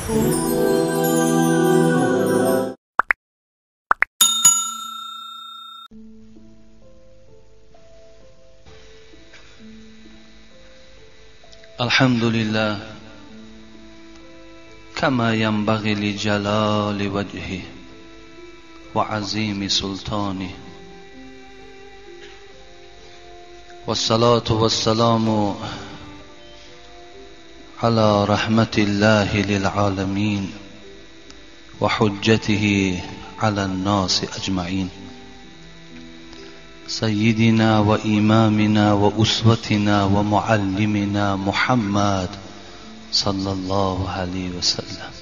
الحمد لله كما ينبغي لجلال وجهه وعظيم سلطانه، والصلاة والسلام على رحمة الله للعالمين وحجته على الناس أجمعين، سيدنا وإمامنا وأسوتنا ومعلمنا محمد صلى الله عليه وسلم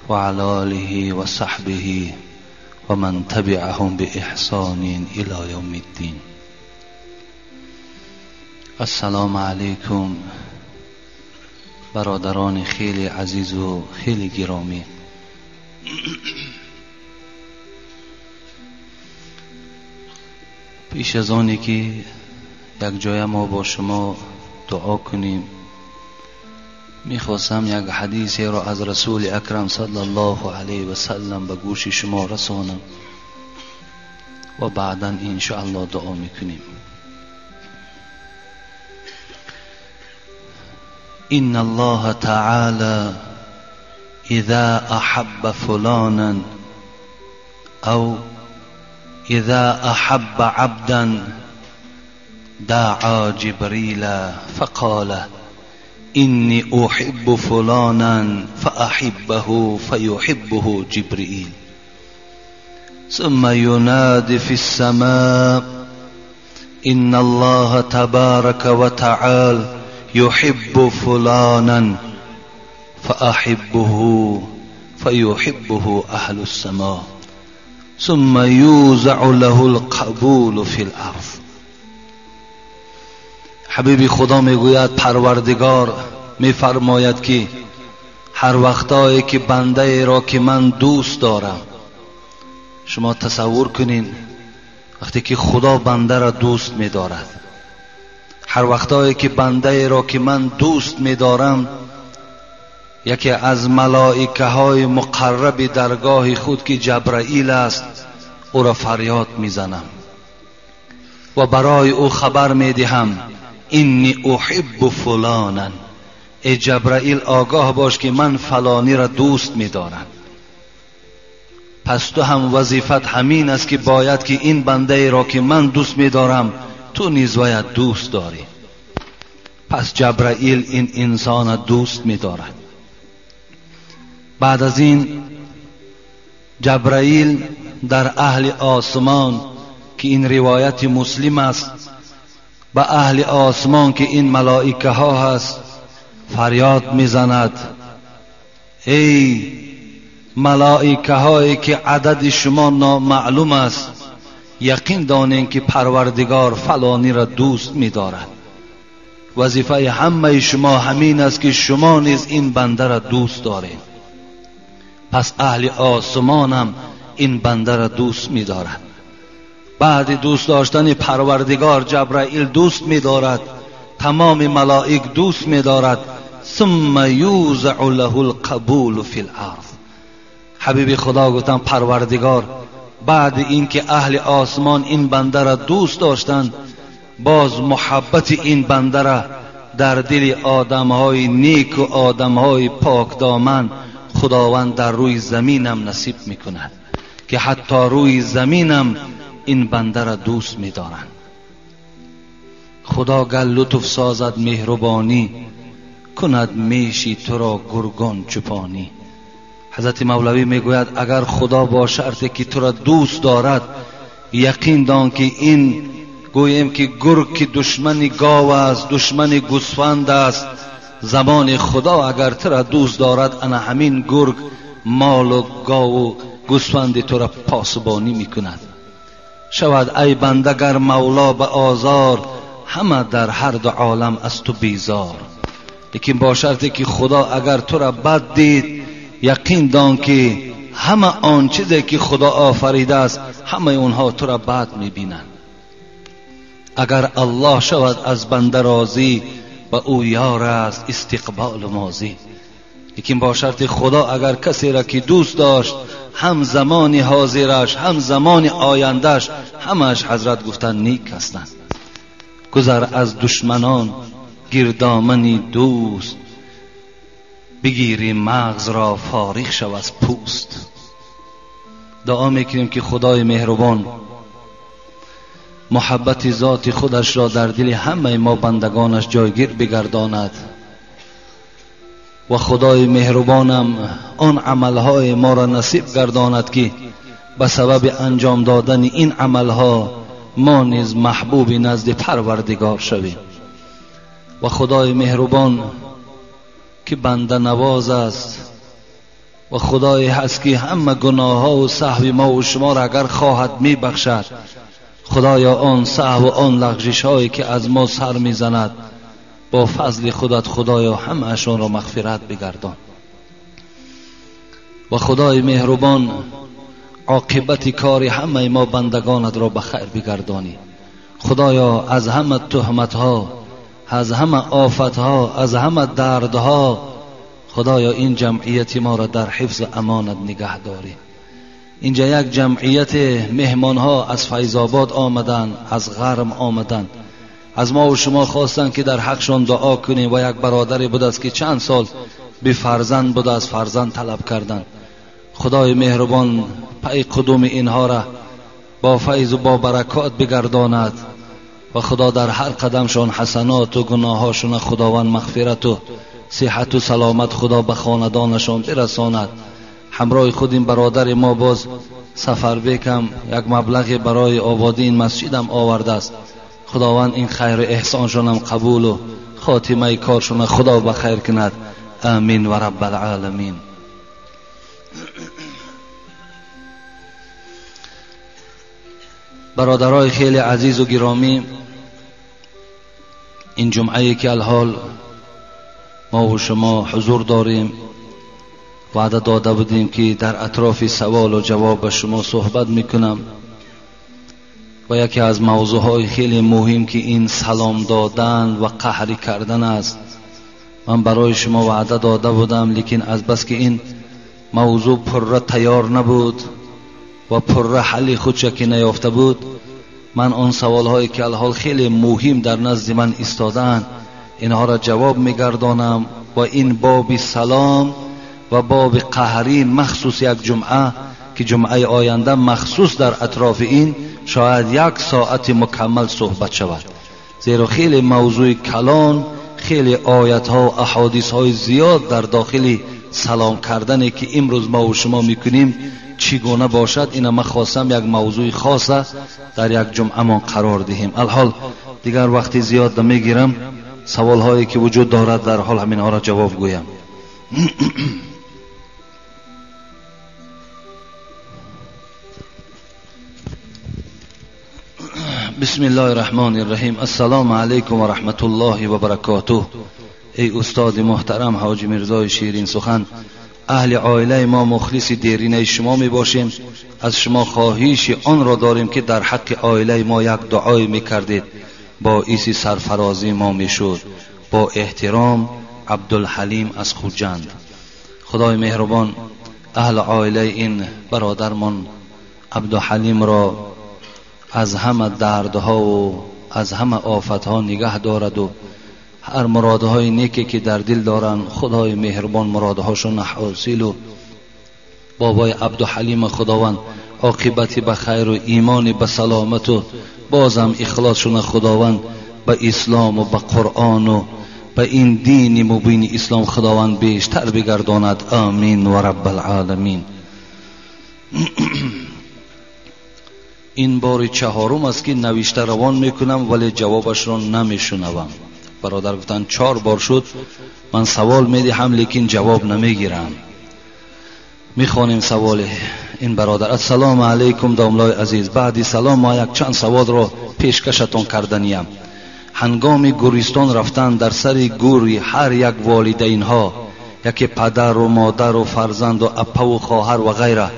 وعلى آله وصحبه ومن تبعهم بإحسان إلى يوم الدين. السلام علیکم برادران خیلی عزیز و خیلی گرامی. پیش از آنی که یک جای ما با شما دعا کنیم، میخواستم یک حدیثی را از رسول اکرم صلی الله علیه و سلم به گوش شما رسانم و بعدا انشاءالله دعا میکنیم. إن الله تعالى إذا أحب فلانا أو إذا أحب عبدا دعا جبريل فقال إني أحب فلانا فأحبه فيحبه جبريل، ثم ينادي في السماء إن الله تبارك وتعالى يحب فلانا فأحبه فيحبه أهل السماء، ثم يوزع له القبول في الأرض. حبیبی خدا میگوید پروردگار میفرماید که هر وقتایی که بنده ای را که من دوست دارم، شما تصور کنین وقتی که خدا بنده را دوست میدارد، هر وقتایی که بنده ای را که من دوست میدارم، یکی از ملائکه های مقرب درگاه خود که جبرائیل است او را فریاد میزنم و برای او خبر میدهم اینی احب فلانا، ای جبرائیل آگاه باش که من فلانی را دوست میدارم. پس تو هم وظیفت همین است که باید که این بنده ای را که من دوست میدارم تو نیز باید دوست داری. پس جبرائیل این انسان دوست میدارد. بعد از این جبرائیل در اهل آسمان که این روایت مسلم است، به اهل آسمان که این ملائکه ها هست فریاد میزند ای ملائکه هایی که عدد شما نامعلوم است، یقین دانین که پروردگار فلانی را دوست می‌دارد. وظیفه همه شما همین است که شما نیز این بنده را دوست دارید. پس اهل آسمان هم این بنده را دوست می‌دارد. بعد دوست داشتن پروردگار جبرائیل دوست می‌دارد، تمام ملائک دوست می‌دارد. ثم یوزع له القبول فی الارض. حبیب خدا گفتن پروردگار بعد اینکه اهل آسمان این بنده را دوست داشتند، باز محبت این بنده را در دل آدمهای نیک و آدمهای پاک دامن خداوند در روی زمینم نصیب میکند که حتی روی زمینم این بنده را دوست میدارند. خدا گل لطف سازد مهربانی، کند میشی تو را گرگان چوپانی. حضرت مولوی میگوید اگر خدا با شرطی که تو را دوست دارد، یقین دان که این گوییم که گرگ که دشمن گاو است، دشمن گوسفند است، زمان خدا اگر تو را دوست دارد، انا همین گرگ مال و گاو و گوسفند تو را پاسبانی میکند. شود ای بنده گر مولا به آزار، همه در هر دو عالم از تو بیزار. لیکن با شرطی که خدا اگر تو را بد دید، یقین دان که همه آن چیزی که خدا آفریده است همه اونها تو را بد میبینند. اگر الله شود از بنده راضی، و او یار است استقبال ماضی. لیکن با شرط خدا اگر کسی را که دوست داشت، هم زمان حاضرش هم زمان آیندهش، همش حضرت گفتن نیک هستند. گذر از دشمنان گردامنی دوست، بگیری مغز را فارغ شو از پوست. دعا میکنیم که خدای مهربان محبت ذات خودش را در دل همه ما بندگانش جایگیر بگرداند و خدای مهربانم آن عملهای ما را نصیب گرداند که به سبب انجام دادن این عملها ما نیز محبوب نزد پروردگار شویم. و خدای مهربان که بنده نواز است و خدای هست که همه گناه ها و سهو ما و شما را اگر خواهد می بخشد، خدایا آن سهو و آن لغزش هایی که از ما سر می زند با فضل خودت خدایا همه اشان را مغفرت بگردان. و خدای مهربان عاقبت کار همه ما بندگانت را به خیر بگردانی. خدایا از همه تهمت ها، از همه آفت ها، از همه دردها خدایا این جمعیت ما را در حفظ امانت نگه داری. اینجا یک جمعیت مهمان ها از فیض آباد آمدن، از غرم آمدن، از ما و شما خواستند که در حقشان دعا کنیم. و یک برادری بود است که چند سال بی فرزند بود، از فرزند طلب کردند. خدای مهربان پی قدوم اینها را با فیض و با برکات بگرداند و خدا در هر قدمشان حسنات و گناهاشون خداوند مغفرت و صحت و سلامت خدا به خاندانشان برساند. همراه خود این برادر ما باز سفر بکم یک مبلغ برای آبادی این مسجدم آورده است. خداوند این خیر احسانشان هم قبول و خاتمه کارشان خدا به خیر کند. آمین و رب العالمین. برادرای خیلی عزیز و گرامی، این جمعه که الحال ما و شما حضور داریم، وعده داده بودیم که در اطراف سوال و جواب به شما صحبت میکنم و یکی از موضوعهای خیلی مهم که این سلام دادن و قهری کردن است. من برای شما وعده داده بودم، لیکن از بس که این موضوع پره تیار نبود و پره حل خودش که نیافته بود، من آن سوالهایی که الحال خیلی مهم در نزد من ایستادند اینها را جواب میگردانم. و این باب سلام و باب قهری مخصوص یک جمعه که جمعه آینده مخصوص در اطراف این شاید یک ساعت مکمل صحبت شود، زیرا خیلی موضوع کلان، خیلی آیت ها و احادیث های زیاد در داخل سلام کردنی که امروز ما و شما میکنیم چگونه باشد، اینا من خواستم یک موضوع خاصه در یک جمعه ما قرار دهیم. الحال دیگر وقتی زیاد نمیگیرم، سوال هایی که وجود دارد در حال همینها را جواب گویم. بسم الله الرحمن الرحیم. السلام علیکم و رحمت الله و برکاته. ای استاد محترم حاجی میرزای شیرین سخن، اهل عائله ما مخلص دیرینه شما می باشیم. از شما خواهش آن را داریم که در حق عائله ما یک دعای می کردید، باعث سرفرازی ما می شد. با احترام، عبدالحلیم از خوجند. خدای مهربان اهل عائله این برادرمان عبدالحلیم را از همه دردها و از همه آفتها نگه دارد و هر مرادهای نیکی که در دل دارن خدای مهربان مرادهاشون حاصل و بابای عبدالحلیم خداوند عاقبتی به خیر و ایمان به سلامت و بازم اخلاصشون خداوند به اسلام و به قرآن و به این دین مبین اسلام خداوند بیشتر بگرداند. آمین و رب العالمین. این بار چهارم است که نوشته روان میکنم ولی جوابش را نمیشنوم. برادر گفتن 4 بار شد من سوال میدهم لیکن جواب نمیگیرم. میخوانیم سوال این برادر. السلام علیکم داملای عزیز، بعدی سلام ما یک چند سوال را پیشکشتان کردنیم. هنگام گورستان رفتن در سر گوری هر یک والدین ها، یکی پدر و مادر و فرزند و اپا و خواهر و غیره،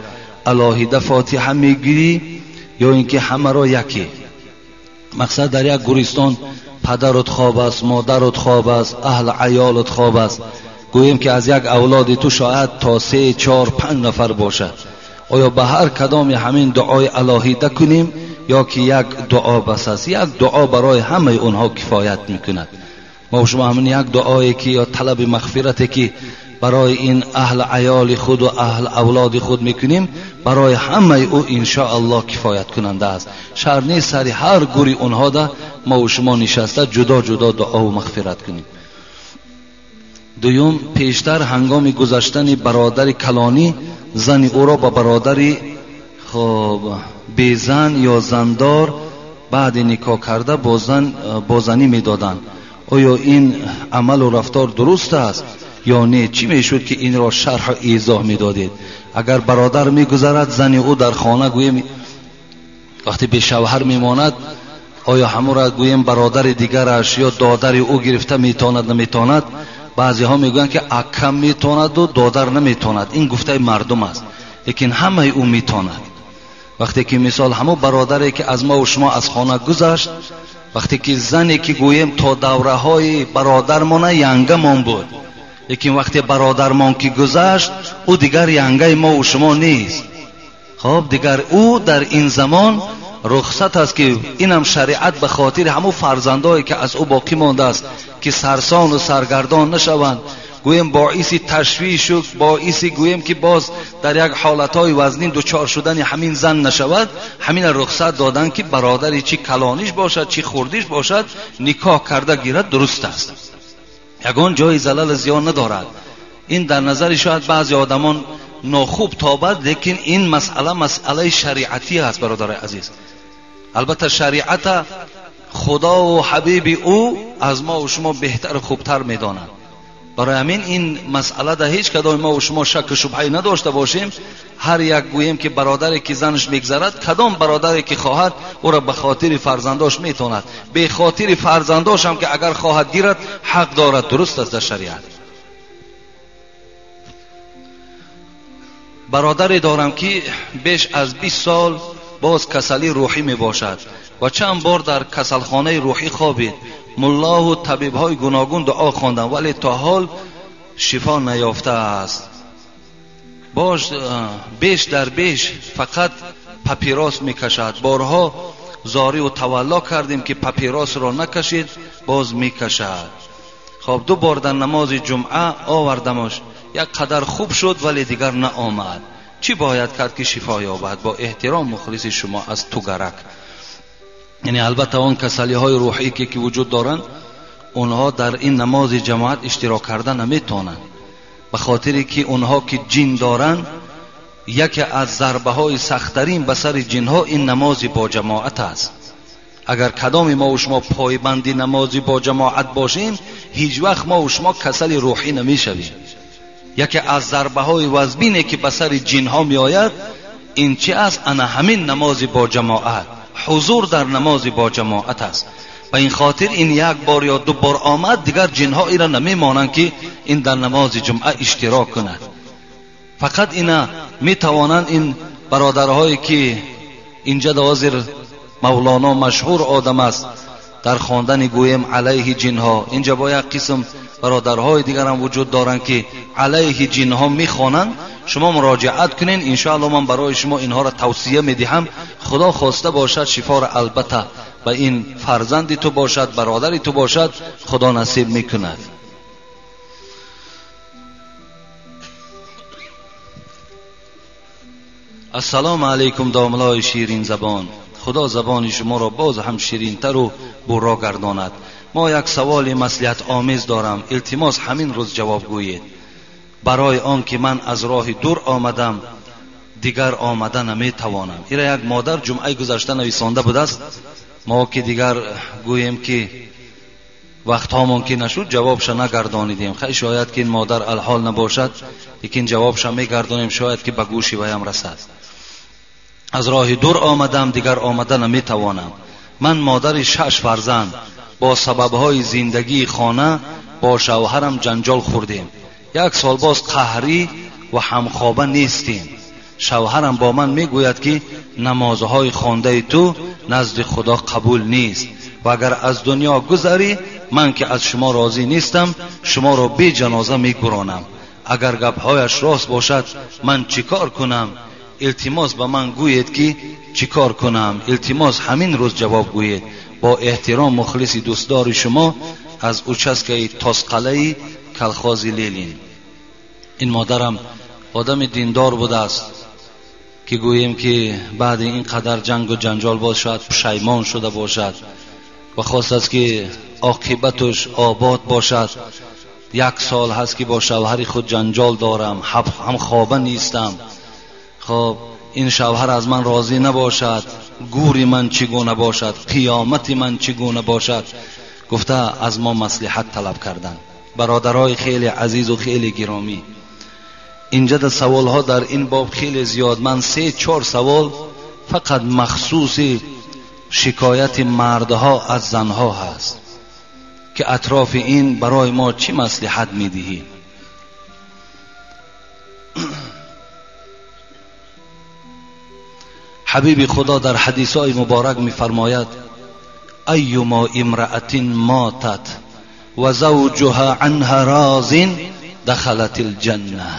علاهیده فاتحه میگیری یا اینکه همه را یکی؟ مقصد در یک گورستان پدرت خواب است، مادرت خواب است، اهل عیالت خواب است، Гӯем ки аз як авлоди ту шояд то 3, 4, 5 нафар бошад. Оё ба ҳар кадоми ҳамин дуои алоҳида кунем ё ки як дуо бас аст? Як дуо барои ҳамаи онҳо кифоят мекунад. Мо шумо ҳамин як дуое ки ё талаби мағфирате ки барои ин аҳли аёли худ ва аҳли авлоди худ мекунем, барои ҳамаи ӯ иншоаллоҳ кифоят кунанда аст. Шарт нест сари ҳар гури онҳо да мо ва шумо нишаста ҷудо ҷудо дуову мағфират кунем. Дуюм, пештар ҳангоми гузаштани бародари калонӣ зани ӯро ба бародари хоб безан ё зандор баъди никоҳ карда бо занӣ медоданд. Оё ин амалу рафтор дуруст аст ё не? Чӣ мешуд ки инро шарҳу эзоҳ медодед? Агар бародар мегузарад, зани ӯ дар хона гӯем вақте бешавҳар мемонад, оё ҳамура гӯем бародари дигараш ё додари ӯ гирифта метавонад наметавонад? Баъзеҳо мегӯянд ки акам метавонаду додар наметавонад. Ин гуфтаи мардум аст, лекин ҳамаи ӯ метавонад. Вақте ки мисол ҳамон бародаре ки аз мо ва шумо аз хона гузашт, вақте ки зане ки гӯем то давраҳои бародармона янгамон буд, лекин вақте бародармон ки гузашт, ӯ дигар янгаи мо ва шумо нест. Хоб, дигар ӯ дар ин замон рухсат аст ки инам шариат ба хотири ҳамон фарзандое ки аз ӯ боқӣ мондааст ки сарсону саргардон нашаванд, гӯем боиси ташвишу боиси гӯем ки боз дар як ҳолатҳои вазнин дучор шудани ҳамин зан нашавад, ҳамина рухсат доданд ки бародари чӣ калониш бошад, чӣ хурдиш бошад, никоҳ карда гирад, дуруст аст. Ягон ҷои залал зиён надорад. Ин дар назари шояд баъзе одамон нохуб тобад, лекин ин масъала масъалаи шариатӣ аст, бародари азиз. Албатта шариата худову ҳабиби ӯ аз мо ва шумо беҳтару хубтар медонад. Барои ҳамин ин масъала дар ҳеҷ кадоми мо ва шумо шакку шубҳае надошта бошем. Ҳар як гӯем ки бародаре ки занаш мегзарад, кадом бародаре ки хоҳад ӯро ба хотири фарзандош метавонад, бехотири фарзандош ҳам ки агар хоҳад гирад ҳақ дорад, дуруст аст дар шариат. Бародаре дорам ки беш аз 20 сол боз касали рӯҳӣ мебошад ва чанд бор дар касалхонаи рӯҳӣ хобид. Муллоҳу табибҳои гуногун дуо хонданд, вале то ҳол шифо наёфтааст. Бош беш дар беш фақат папирос мекашад. Борҳо зориву тавалло кардем ки папиросро накашид, боз мекашад. Хоб, 2 бор дар намози ҷумъа овардамаш, як қадар хуб шуд, вале дигар наомад. Чӣ бояд кард ки шифо ёбад? Бо эҳтиром мухлиси шумо аз Тугарак. Яъне албатта он касалиҳои рӯҳӣ ки вуҷуд доранд, онҳо дар ин намози ҷамоат иштирок карда наметавонанд, ба хотире ки онҳо ки ҷин доранд, яке аз зарбаҳои сахттарин ба сари ҷинҳо ин намози бо ҷамоат аст. Агар кадоми мо ва шумо пойбанди намози бо ҷамоат бошем, ҳеҷ вақт мо ва шумо касали рӯҳӣ намешавем. Яке аз зарбаҳои вазбине ки ба сари ҷинҳо меояд ин чи аст? Ана ҳамин намози бо ҷамоат, ҳузур дар намози бо ҷамоат аст. Ба ин хотир ин як бор ё 2 бор омад, дигар ҷинҳо инро намемонанд ки ин дар намози ҷумъа иштирок кунад. Фақат ина метавонанд ин бародарҳое ки инҷа ҳозир Мавлоно машҳур одам аст дар хондани гӯем алайҳи ҷинҳо, инҷа бо як қисм бародарҳои дигарам вуҷуд доранд ки алайҳи ҷинҳо мехонанд. Шумо муроҷиат кунед, иншоаллоҳ ман барои шумо инҳоро тавсия медиҳам. Худо хоста бошад шифоро албатта ба ин фарзанди ту бошад, бародари ту бошад, худо насиб мекунад. Ассалому алайкум домлои ширин забон. Худо забони шуморо боз ҳам ширинтару бурро гардонад. Мо як саволи маслиҳатомез дорам, илтимос ҳамин рӯз ҷавоб гӯед. Барои он ки ман аз роҳи дур омадам, дигар омада наметавонам. Ира як модар ҷумъаи гузашта нависонда будааст. Мо ки дигар гӯем ки вақтҳомон ки нашуд, ҷавобша нагардонидем. Хай шояд ки ин модар алҳол набошад, лекин ҷавобша мегардонем, шояд ки ба гӯши ваям расад. Аз роҳи дур омадам, дигар омада наметавонам. Ман модари 6 фарзанд, бо сабабҳои зиндагии хона бо шавҳарам ҷанҷол хӯрдем. 1 сол боз қаҳрӣ ва ҳамхоба нестем. Шавҳарам бо ман мегӯяд ки намозҳои хондаи ту назди худо қабул нест ва агар аз дунё гузарӣ Ман ки аз шумо розӣ нестам, шуморо бе ҷаноза мегуронам. Агар гапҳояш рост бошад, ман чӣ кор кунам? Илтимос ба ман гӯед ки чӣ кор кунам. Илтимос ҳамин рӯз ҷавоб гӯед. Бо эҳтиром мухлиси дӯстдори шумо аз участкаи Тосқалаи колхози Ленин. Ин модарам одами диндор будааст ки гӯем ки баъди ин қадар ҷангу ҷанҷол боз шояд пушаймон шуда бошад ва хостааст ки оқибаташ обод бошад. Як сол ҳаст ки бо шавҳари худ ҷанҷол дорам, ҳамхоба нестам. Хоб ин шавҳар аз ман розӣ набошад, гури ман чӣ гуна бошад, қиёмати ман чӣ гуна бошад, гуфта аз мо маслиҳат талаб карданд. Бародарои хеле азизу хеле гиромӣ, инҷа да саволҳо дар ин боб хеле зиёд. Ман 3-4 савол фақат махсуси шикояти мардҳо аз занҳо ҳаст ки атрофи ин барои мо чӣ маслиҳат медиҳӣ. Ҳабиби Худо дар ҳадисҳои муборак мефармояд: айюма имраатин матат ва завҷуҳа анҳа розин дахалат алҷанна.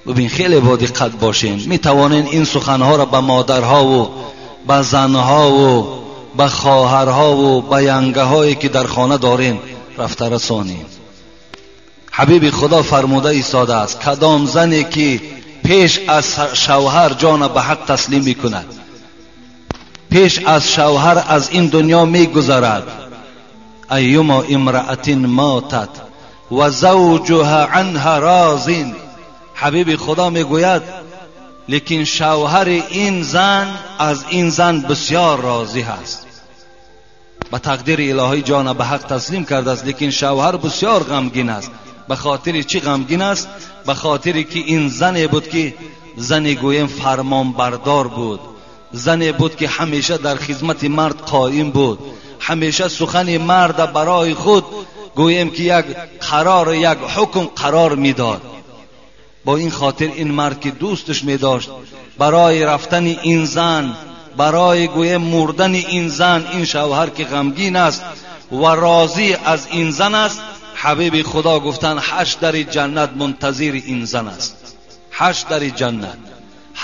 Бибин, хеле бо диққат бошен. Метавонен ин суханҳоро ба модарҳову ба занҳову ба хоҳарҳову ба янгаҳое ки дар хона дорен рафта расонем. Ҳабиби Худо фармуда истодааст: кадом зане ки пеш аз шавҳар ҷона ба ҳақ таслим мекунад, пеш аз шавҳар аз ин дунё мегузарад, айюма имраатин матат ва завҷуҳа анҳа розин. Ҳабиби Худо мегӯяд, лекин шавҳари ин зан аз ин зан бисёр розӣ ҳаст. Ба тақдири илоҳӣ ҷона ба ҳақ таслим кардааст, лекин шавҳар бисёр ғамгин аст. Ба хотири чӣ ғамгин аст? Ба хотире ки ин зане буд ки зане гӯем фармонбардор буд, зане буд ки ҳамеша дар хизмати мард қоим буд, ҳамеша сухани марда барои худ гӯем ки як қарор, як ҳукм қарор медод. Бо ин хотир ин мард ки дӯсташ медошт, барои рафтани ин зан, барои гӯем мурдани ин зан, ин шавҳар ки ғамгин аст ва розӣ аз ин зан аст, ҳабиби Худо гуфтанд 8 дари ҷаннат мунтазири ин зан аст. 8 дари ҷаннат.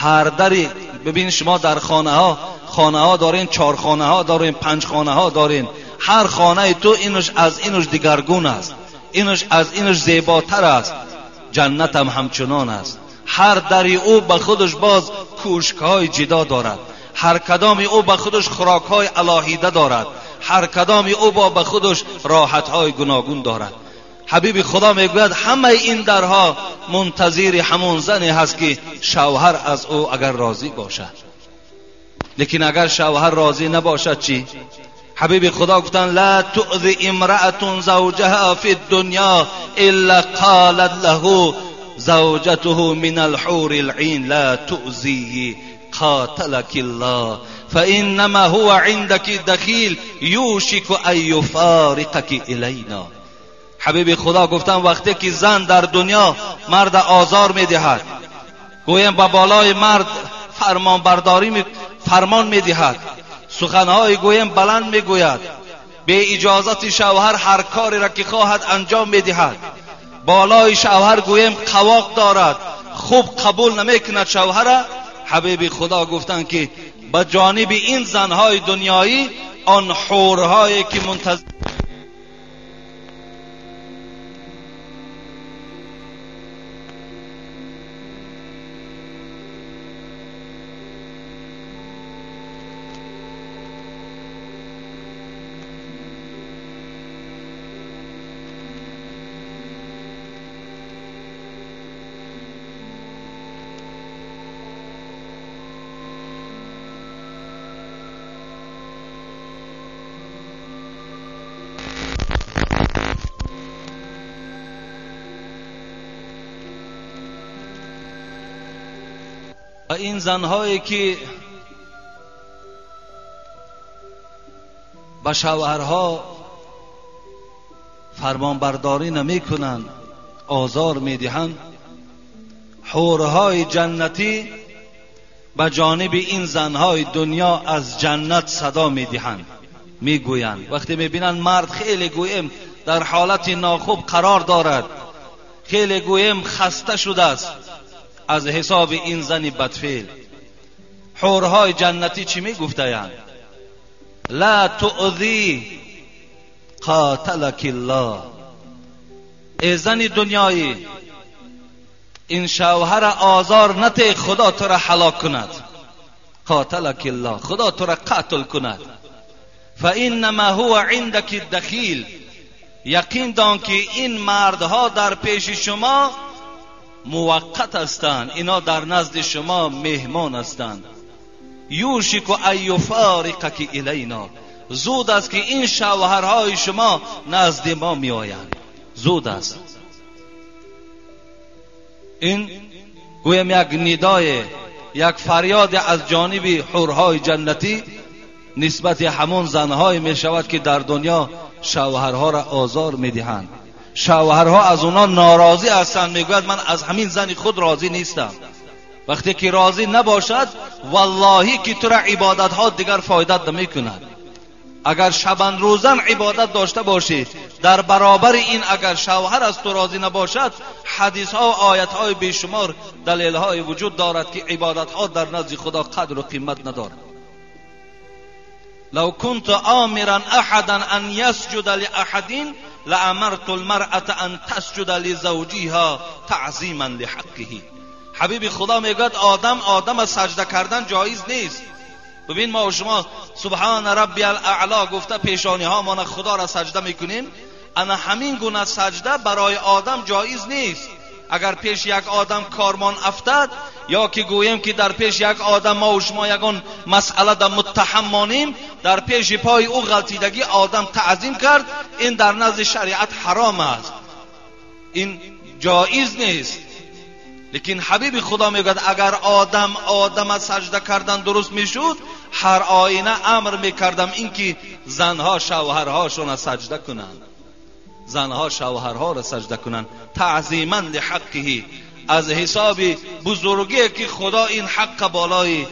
Ҳар дари, бибин шумо дар хонаҳо, хонаҳо дорен, 4 хонаҳо дорен, 5 хонаҳо дорен. Ҳар хонаи ту инуш аз инуш дигаргун аст, инуш аз инуш зеботар аст. Ҷаннат ҳам ҳамчунон аст. Ҳар дари ӯ ба худаш боз кӯшкҳои ҷидо дорад, ҳар кадоми ӯ ба худаш хӯрокҳои алоҳида дорад, ҳар кадоми ӯ ба худаш роҳатҳои гуногун дорад. Ҳабиби Худо мегӯяд ҳамаи ин дарҳо мунтазири ҳамон зане ҳаст ки шавҳар аз ӯ агар розӣ бошад. Лекин агар шавҳар розӣ набошад чӣ? Ҳабиби Худо гуфтанд: ла туъзи имраатун завҷаҳа фи ддунё илла қолат лаҳу завҷатуҳу мин алҳури алъин ла туъзиҳи قاتلك الله فإنما هو عندك دخیل یوشک ان یفارقک الینا. حبیب خدا گفتن وقتی که زن در دنیا مرد آزار میدهد، گویم به بالای مرد فرمان برداری فرمان میدهد، سخنهای گویم بلند میگوید، به اجازت شوهر هر کاری را که خواهد انجام میدهد، بالای شوهر گویم قواق دارد، خوب قبول نمیکند شوهر. حبیب خدا گفتن که به جانب این زنهای دنیایی آن حورهایی که منتظر و این زنهایی که به شوهرها فرمانبرداری نمی کنند، آزار می دهند، حورهای جنتی به جانب این زنهای دنیا از جنت صدا می دهند. میگویند. وقتی میبینند مرد خیلی گوییم در حالت ناخوب قرار دارد، خیلی گوییم خسته شده است از حساب این زن بدفعل، حورهای جنتی چی میگفتند؟ لا تؤذی قاتلک الله. ای زن دنیایی، این شوهر آزار نته، خدا تو را هلاک کند. قاتلک الله، خدا تو را قتل کند. فانما هو عندك الدخیل، یقین دان که این مردها در پیش شما موقت هستند، اینا در نزد شما مهمان هستند. یوشک ان یفارقک الینا، زود است که این شوهرهای شما نزد ما می آیند، زود است. این گویم یک ندای، یک فریاد از جانب حورهای جنتی نسبت همون زنهای می شود که در دنیا شوهرها را آزار می دهند. شوهرها از اونا ناراضی هستند، میگوید من از همین زن خود راضی نیستم. وقتی که راضی نباشد، واللهی که تو را عبادت ها دیگر فایدت نمی کند. اگر شبان روزن عبادت داشته باشی، در برابر این اگر شوهر از تو راضی نباشد، حدیث ها و آیت های بیشمار دلیل های وجود دارد که عبادت ها در نزد خدا قدر و قیمت ندارد. لو كنت آمرا احدا ان يسجد لأحد لامرت المرأة ان تسجد لزوجها تعظیما لحقه. حبیب خدا میگوید آدم آدم سجده کردن جایز نیست. ببین ما و شما سبحان ربی الاعلا گفته پیشانی ها ما خدا را سجده میکنیم، انا همین گونه سجده برای آدم جایز نیست. اگر پیش یک آدم کارمان افتد، یا که گوییم که در پیش یک آدم ما و شما یگان مسئله در متهم مانیم، در پیش پای او غلطیدگی آدم تعظیم کرد، این در نزد شریعت حرام است، این جایز نیست. لیکن حبیب خدا میگوید اگر آدم آدم سجده کردن درست میشد، هر آینه امر میکردم اینکه زنها شوهرهاشون سجده کنند، زنها شوهرها را سجده کنند، تعظیما لحقه، از حساب بزرگی که خدا این حق بالای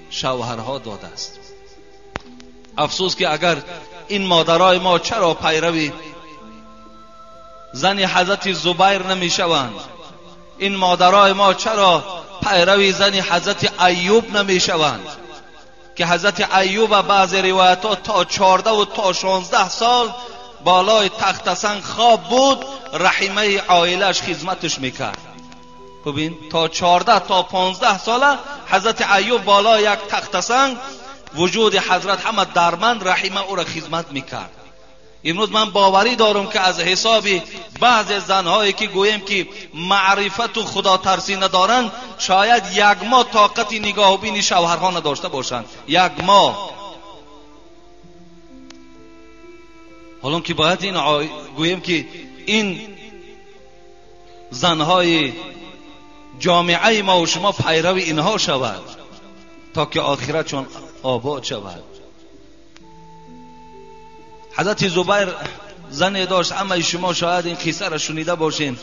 شوهرها داده است. افسوس که اگر این مادرای ما چرا پیروی زن حضرت زبیر نمیشوند، این مادرای ما چرا پیروی زن حضرت ایوب نمیشوند که حضرت ایوب بعض روایت‌ها تا 14 و تا 16 سال بالای تخت سنگ خواب بود، رحیمه عائلش خدمتش میکرد. ببین تا 14 تا 15 ساله حضرت ایوب بالای یک تخت سنگ، وجود حضرت همه درمند، رحیمه او را خدمت میکرد. امروز من باوری دارم که از حساب بعض زنهایی که گوییم که معرفت و خدا ترسی ندارند، شاید یک ماه طاقت نگاهبین شوهرها نداشته باشند، یک ماه. حالا که باید این گوییم که این زنهای جامعه ما و شما پیرو اینها شود تا که آخرتشون آباد شود. حضرت زبیر زن داشت، اما شما شاید این قصه را شنیده باشین،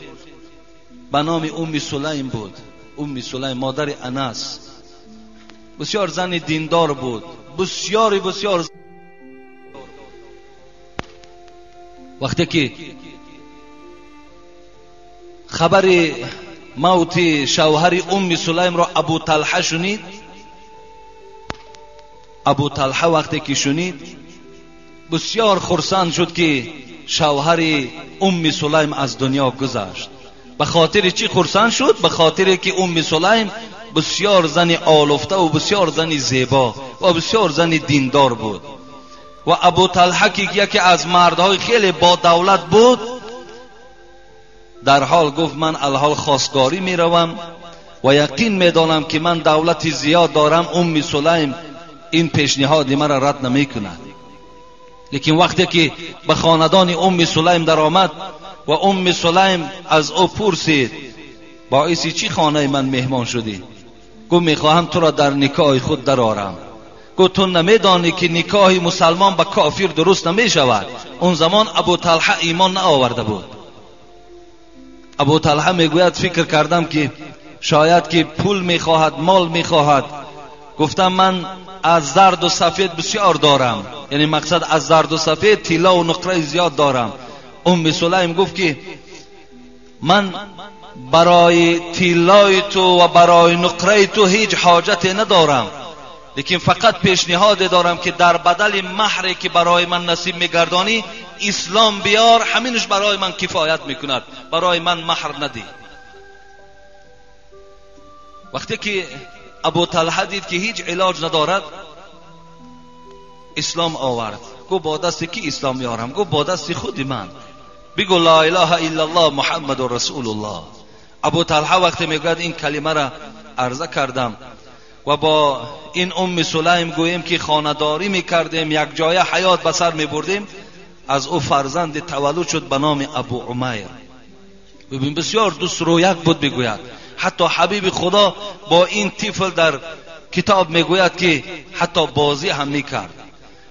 به نام ام سلیم بود. ام سلیم مادر انس، بسیار زن دیندار بود، بسیار بسیار. وقتی که خبر موت شوهر ام سلیم را ابو طلحه شنید، ابو طلحه وقتی که شنید بسیار خرسند شد که شوهر ام سلیم از دنیا گذشت. به خاطر چی خرسند شد؟ به خاطر که ام سلیم بسیار زن آلفته و بسیار زن زیبا و بسیار زن دیندار بود و ابو طلحه که یکی از مردهای خیلی با دولت بود، در حال گفت من الحال خواستگاری میروم و یقین میدانم که من دولت زیاد دارم، ام سلیم این پیشنهاد مرا رد نمی کند. لیکن وقتی که به خاندان ام سلیم در آمد و ام سلیم از او پرسید باعث چی خانه من مهمان شدی؟ گفت میخواهم تو را در نکاح خود درآرم. گفت تو نمیدانی که نکاح مسلمان به کافر درست نمی شود. اون زمان ابو طلحه ایمان نآورده بود. ابو طلحه میگوید فکر کردم که شاید که پول میخواهد، مال میخواهد. گفتم من از زرد و سفید بسیار دارم، یعنی مقصد از زرد و سفید طلا و نقره زیاد دارم. ام سلیم گفت که من برای طلای تو و برای نقره تو هیچ حاجت ندارم، لیکن فقط پیشنهاد دارم که در بدل مهری که برای من نصیب میگردانی اسلام بیار، همینش برای من کفایت میکند، برای من مهر ندی. وقتی که ابو طلحه دید که هیچ علاج ندارد اسلام آورد. گفت با دست کی اسلام میارم؟ گفت با دست خود من. بگو لا اله الا الله محمد رسول الله. ابو طلحه وقتی میگوید این کلمه را عرضه کردم و با این ام سلیم گوییم که خانه‌داری میکردیم، یک جای حیات به سر میبردیم، از او فرزند تولد شد به نام ابو عمیر. ببین بسیار دوست رو یک بود. میگوید حتی حبیب خدا با این طفل در کتاب میگوید که حتی بازی هم میکرد.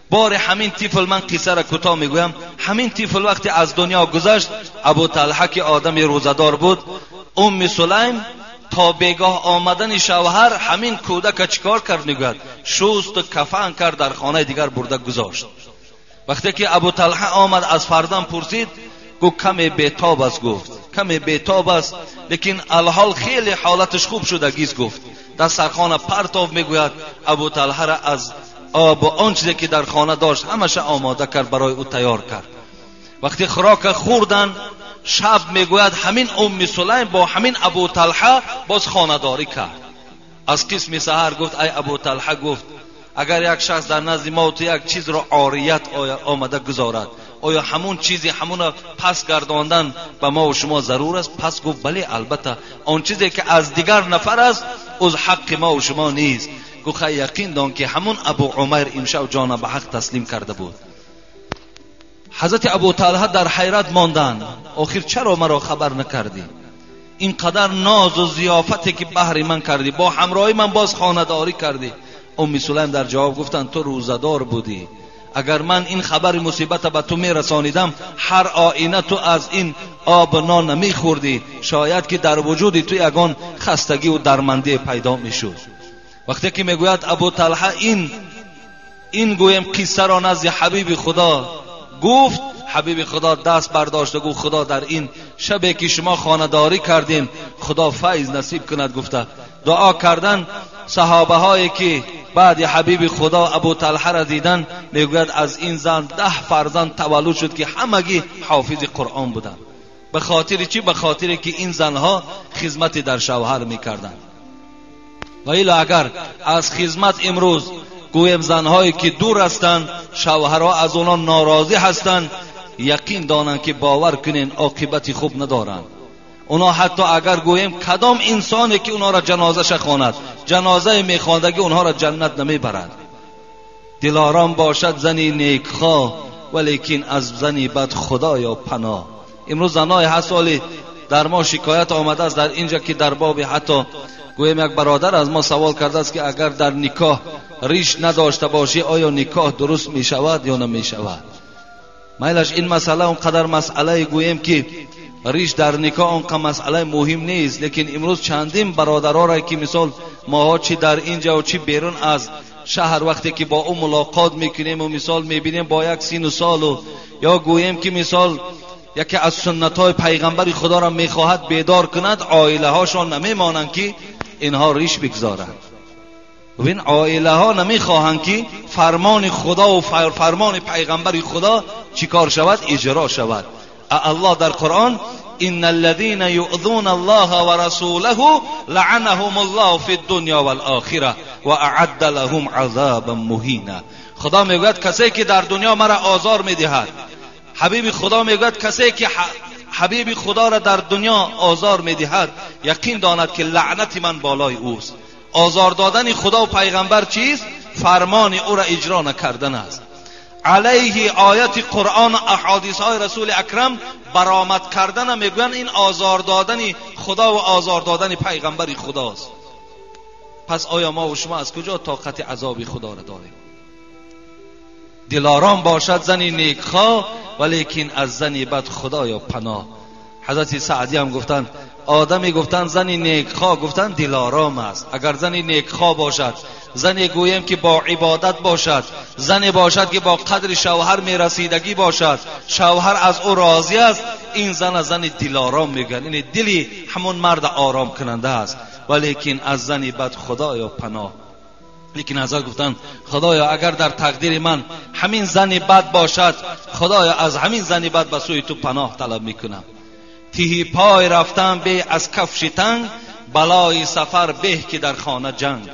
بار همین طفل، من قصه را کوتاه میگویم، همین طفل وقتی از دنیا گذشت، ابو طلحه که آدم روزه‌دار بود، ام سلیم تا بیگاه آمدن شوهر همین کودک چیکار کرد؟ میگوید شست و کفن کرد، در خانه دیگر برده گذاشت. وقتی که ابو طلحه آمد از فرزند پرسید، گفت کمی بیتاب است. گفت کمی بیتاب است، لیکن الحال خیلی حالتش خوب شدگیست. گفت در سرخانه پرتاب. میگوید ابو طلحه را از آب و آن چیزی که در خانه داشت همش آماده کرد، برای او تیار کرد. وقتی خوراک خوردن شب، میگوید همین ام سلیم با همین ابو طلحه باز خانه‌داری کرد. از قسم سحر گفت ای ابو طلحه، گفت اگر یک شخص در نزد ما تو یک چیز را عاریت آمده گذارد، آیا همون چیزی همون پس گرداندن به ما و شما ضرور است؟ پس گفت بله، البته آن چیزی که از دیگر نفر است از حق ما و شما نیست. گفت یقین دان که همون ابو عمر امشب جان به حق تسلیم کرده بود. حضرت ابو طلحه در حیرت ماندند، آخر چرا مرا خبر نکردی؟ اینقدر ناز و ضیافتی که بهر من کردی، با همراهی من باز خانه‌داری کردی. ام سلیم در جواب گفتند تو روزه‌دار بودی، اگر من این خبر مصیبت به تو میرسانیدم هر آینه تو از این آب نان نمیخوردی، شاید که در وجود تو یگان خستگی و درمندی پیدا میشد. وقتی که میگوید ابو طلحه این گویم قصه را نزد حبیب خدا گفت، حبیب خدا دست برداشت و گفت خدا در این شبی که شما خانه‌داری کردین خدا فیض نصیب کند. گفته دعا کردن صحابه هایی که بعد حبیب خدا ابو طلحه را دیدن، میگوید از این زن 10 فرزند تولد شد که همگی حافظ قرآن بودند. به خاطر چی؟ به خاطر که این زنها خدمت در شوهر میکردند. و الا اگر از خدمت امروز گویم زنهایی که دور هستند، شوهرها از آنها ناراضی هستند، یقین دانند که باور کنین عاقبت خوب ندارند. اونا حتی اگر گوییم کدام انسانی که اونا را جنازه خواند، جنازه میخواندگی اونها را جنت نمیبرد. دلارام باشد زنی نیکخواه، ولیکن از زنی بد خدایا پناه. امروز زنای هست در ما شکایت آمده است در اینجا که در باب حتی گویم یک برادر از ما سوال کرده است که اگر در نکاح ریش نداشته باشی آیا نکاح درست می شود یا نمی شود؟ میلش این مسئله اونقدر مسئله گوییم که ریش در نکاح اونقدر مسئله مهم نیست، لیکن امروز چندین برادرها را که مثال ماها چی در اینجا و چی بیرون از شهر وقتی که با او ملاقات میکنیم و مثال میبینیم با یک سین و سال و یا گوییم که مثال یکی از سنت های پیغمبر خدا را میخواهد بیدار کند، عائله هاشان نمیمانند که اینها ریش بگذارند. ببین عائله ها نمیخواهند که فرمان خدا و فرمان پیغمبر خدا چیکار شود؟ اجرا شود. الله در قرآن ان الذين يؤذون الله ورسوله لعنهم الله في الدنيا والآخرة واعد لهم عذابا مهینا. خدا میگوید کسی که در دنیا مرا آزار میدهد، حبیب خدا میگوید کسی که حبیب خدا را در دنیا آزار میدهد یقین داند که لعنت من بالای اوست. آزار دادن خدا و پیغمبر چیست؟ فرمان او را اجرا نکردن است. علیه آیت قرآن و احادیث های رسول اکرم برآمد کردن میگویند این آزار دادن خدا و آزار دادن پیغمبر خداست. پس آیا ما و شما از کجا طاقت عذاب خدا را داریم؟ دلارام باشد زنی نیکخواه، ولیکن از زنی بد خدایا پناه. حضرت سعدی هم گفتند آدمی گفتن زنی نیکخواه گفتن دلارام است. اگر زنی نیکخواه باشد، زنی گوییم که با عبادت باشد، زنی باشد که با قدر شوهر میرسیدگی باشد، شوهر از او راضی است، این زن زن دلارام میگن، یعنی دلی همون مرد آرام کننده است. ولیکن از زنی بد خدایا پناه. لیکن حضرت گفتن خدایا اگر در تقدیر من همین زنی بد باشد، خدایا از همین زنی بد به سوی تو پناه طلب میکنم. تهی پای رفتن به از کفش تنگ، بلای سفر به که در خانه جنگ.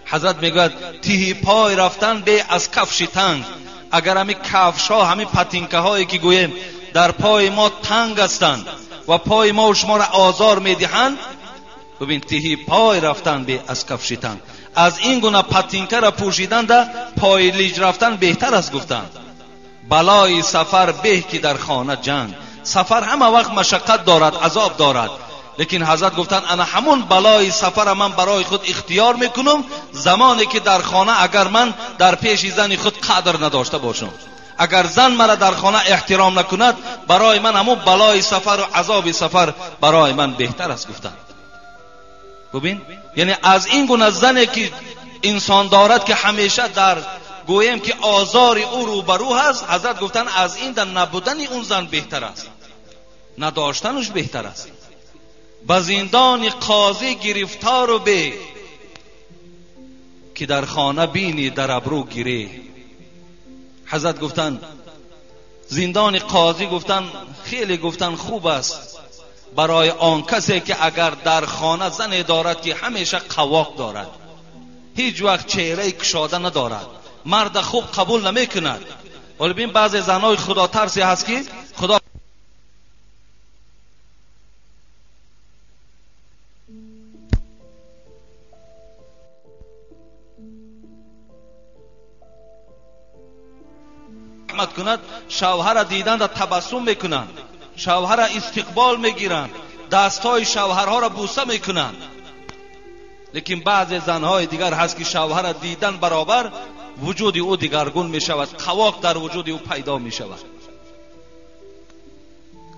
حضرت میگوید تهی پای رفتن به از کفش تنگ، اگر همین کفش ها، همین پتینکه هایی که گوییم در پای ما تنگ هستند و پای ما و شما را آزار میدهند، ببین تهی پای رفتن به از کفش تنگ، از این گونه پتینکه را پوشیدن در پای لیج رفتن بهتر است گفتند. بلای سفر به که در خانه جنگ. سفر همه وقت مشقت دارد، عذاب دارد، لیکن حضرت گفتن انا همون بلای سفر من برای خود اختیار میکنم زمانی که در خانه اگر من در پیش زن خود قدر نداشته باشم، اگر زن مرا در خانه احترام نکند، برای من همون بلای سفر و عذاب سفر برای من بهتر است گفتن. ببین یعنی از این گونه زنی که انسان دارد که همیشه در گوییم که آزار او روبرو هست، حضرت گفتن از این در نبودن اون زن بهتر است، نداشتنش بهتر است. به زندان قاضی گرفتار و به که در خانه بینی در ابرو گیره. حضرت گفتن زندان قاضی گفتن خیلی گفتن خوب است برای آن کسی که اگر در خانه زن دارد که همیشه قواق دارد، هیچ وقت چهره کشاده ندارد، مرد خوب قبول نمی کند. ولی ببین بعضی زنای خدا ترسی هست که خدا رحمت کند، شوهر دیدن را تبسم میکنند، شوهر استقبال میگیرند، دستهای شوهرها را بوسه میکنند. لیکن بعضی زنهای دیگر هست که شوهر دیدن برابر وجود او دیگرگون میشود، قواق در وجود او پیدا میشود.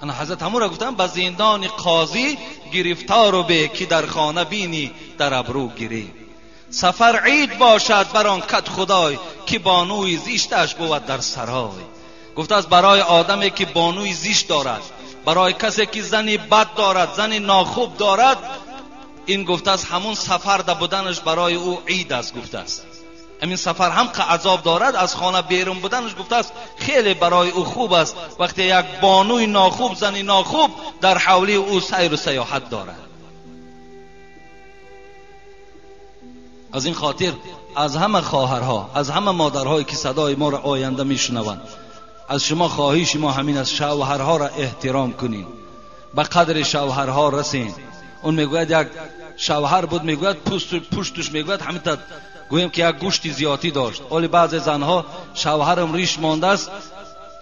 انا حضرت همون را گفتم به زندان قاضی گرفتار و به که در خانه بینی در ابرو گیری. سفر عید باشد بر آن کت خدای که بانوی زیشتش بود در سرای. گفته است برای آدمی که بانوی زیشت دارد، برای کسی که زنی بد دارد، زنی ناخوب دارد، این گفته است همون سفر در بودنش برای او عید است. گفته است همین سفر هم که عذاب دارد، از خانه بیرون بودنش گفته است خیلی برای او خوب است وقتی یک بانوی ناخوب، زنی ناخوب در حولی او سیر و سیاحت دارد. از این خاطر از همه خواهرها، از همه مادرهایی که صدای ما را آینده میشنوند، از شما خواهش ما همین است شوهرها را احترام کنین، به قدر شوهرها رسین. اون میگوید یک شوهر بود، میگوید پشتش میگوید همین تا گوییم که یک گوشت زیادی داشت. ولی بعضی زنها شوهرم ریش مانده است،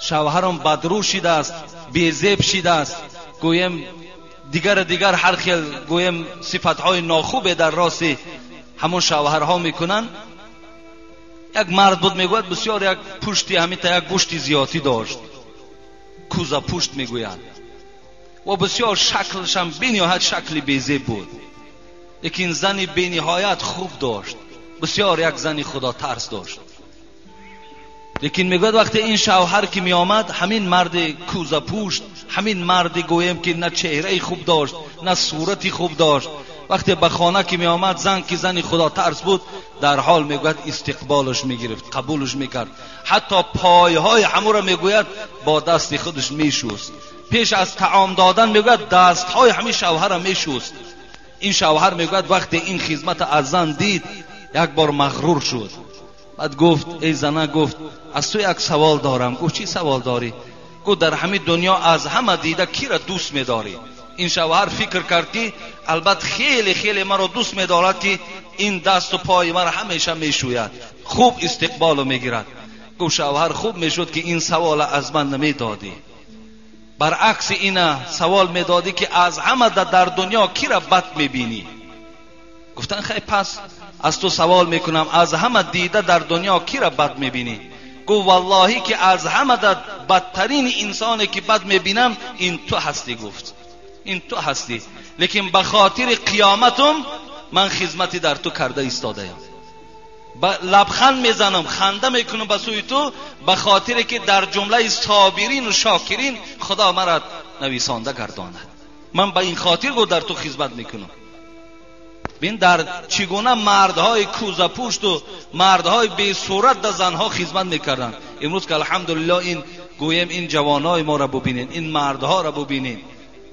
شوهرم بدرو شده است، بیزیب شده است، گوییم دیگر هر خیل گوییم صفتهای ناخوب در راست همون شوهرها میکنن. یک مرد بود میگوید بسیار یک پشتی همین تا یک گوشت زیادی داشت، کوزه پشت میگویند، و بسیار شکلش هم بینهایت شکل بیزیب بود، لیکن زنی بینهایت خوب داشت، بسیار یک زنی خدا ترس داشت. لیکن میگوید وقتی این شوهر که میآمد، همین مرد کوزه پوشت، همین مرد گویم که نه چهره خوب داشت نه صورتی خوب داشت، وقتی به خانه که میآمد، زن که زنی خدا ترس بود، در حال میگوید استقبالش میگرفت، قبولش میکرد، حتی پایهای همو را میگوید با دست خودش میشوست. پیش از طعام دادن میگوید دستهای همین شوهر را میشوست. این شوهر میگوید وقتی این خدمت از زن دید، یک بار مغرور شد. بعد گفت ای زنه، گفت از تو یک سوال دارم. گفت چی سوال داری؟ گفت در همه دنیا از همه دیده کی را دوست میداری؟ این شوهر فکر کرد که البته خیلی خیلی مرا دوست میدارد که این دست و پای مرا همیشه میشوید، خوب استقبالو میگیرد. گفت شوهر خوب میشد که این سوال از من نمیدادی، برعکس این سوال میدادی که از همه در دنیا کی را بد میبینی؟ گفتن خیلی پس از تو سوال میکنم از همه دیده در دنیا کی را بد میبینی؟ گفت واللهی که از همه در بدترین انسانی که بد میبینم این تو هستی. گفت ин ту ҳастӣ, лекин ба хотири қиёматум ман хизмати дар ту карда истодаям. Лабханд мезанам, ханда мекунам ба сӯи ту, ба хотире ки дар ҷумлаи собирин ва шокирин Худо маро нависонда гардонад. Ман ба ин хотир гу дар ту хизмат мекунам. Бин дар чӣ гуна мардҳои кӯзапӯшту мардҳои бесурат дар занҳо хизмат мекарданд. Имрӯз ки алҳамдулиллоҳ ин гӯем ин ҷавонҳои моро бубинед, ин мардҳоро бубинед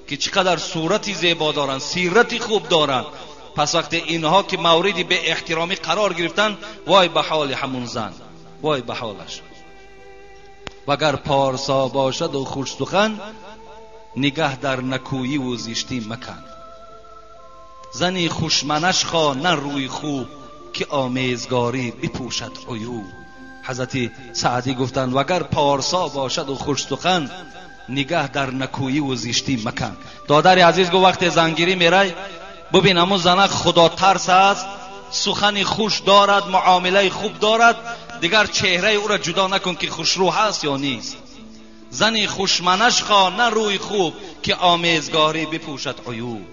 ки чӣ қадар сурати зебо доранд, сирати хуб доранд. Пас вақте инҳо ки мавриди беэҳтиромӣ қарор гирифтанд, вой ба ҳоли ҳамун зан, вой ба ҳолаш. Вагар порсо бошаду хушсухан, нигаҳ дар накӯӣ-ву зиштӣ макан. Зани хушманаш хо на рӯи хуб, ки омезгорӣ бипӯшад عیوب. ҳазрати Саъдӣ гуфтанд вагар порсо бошаду хушсухан, нигаҳ дар накӯӣ-ву зиштӣ макан. Додари азиз гуфт вақте зангирӣ мерай, бубин ҳамун занак худотарс аст, сухани хуш дорад, муомилаи хуб дорад, дигар чеҳраи ӯро ҷудо накун ки хушрӯ ҳаст ё нест. Зани хушманаш хо на рӯи хуб, ки омезгорӣ бипӯшад عیوب.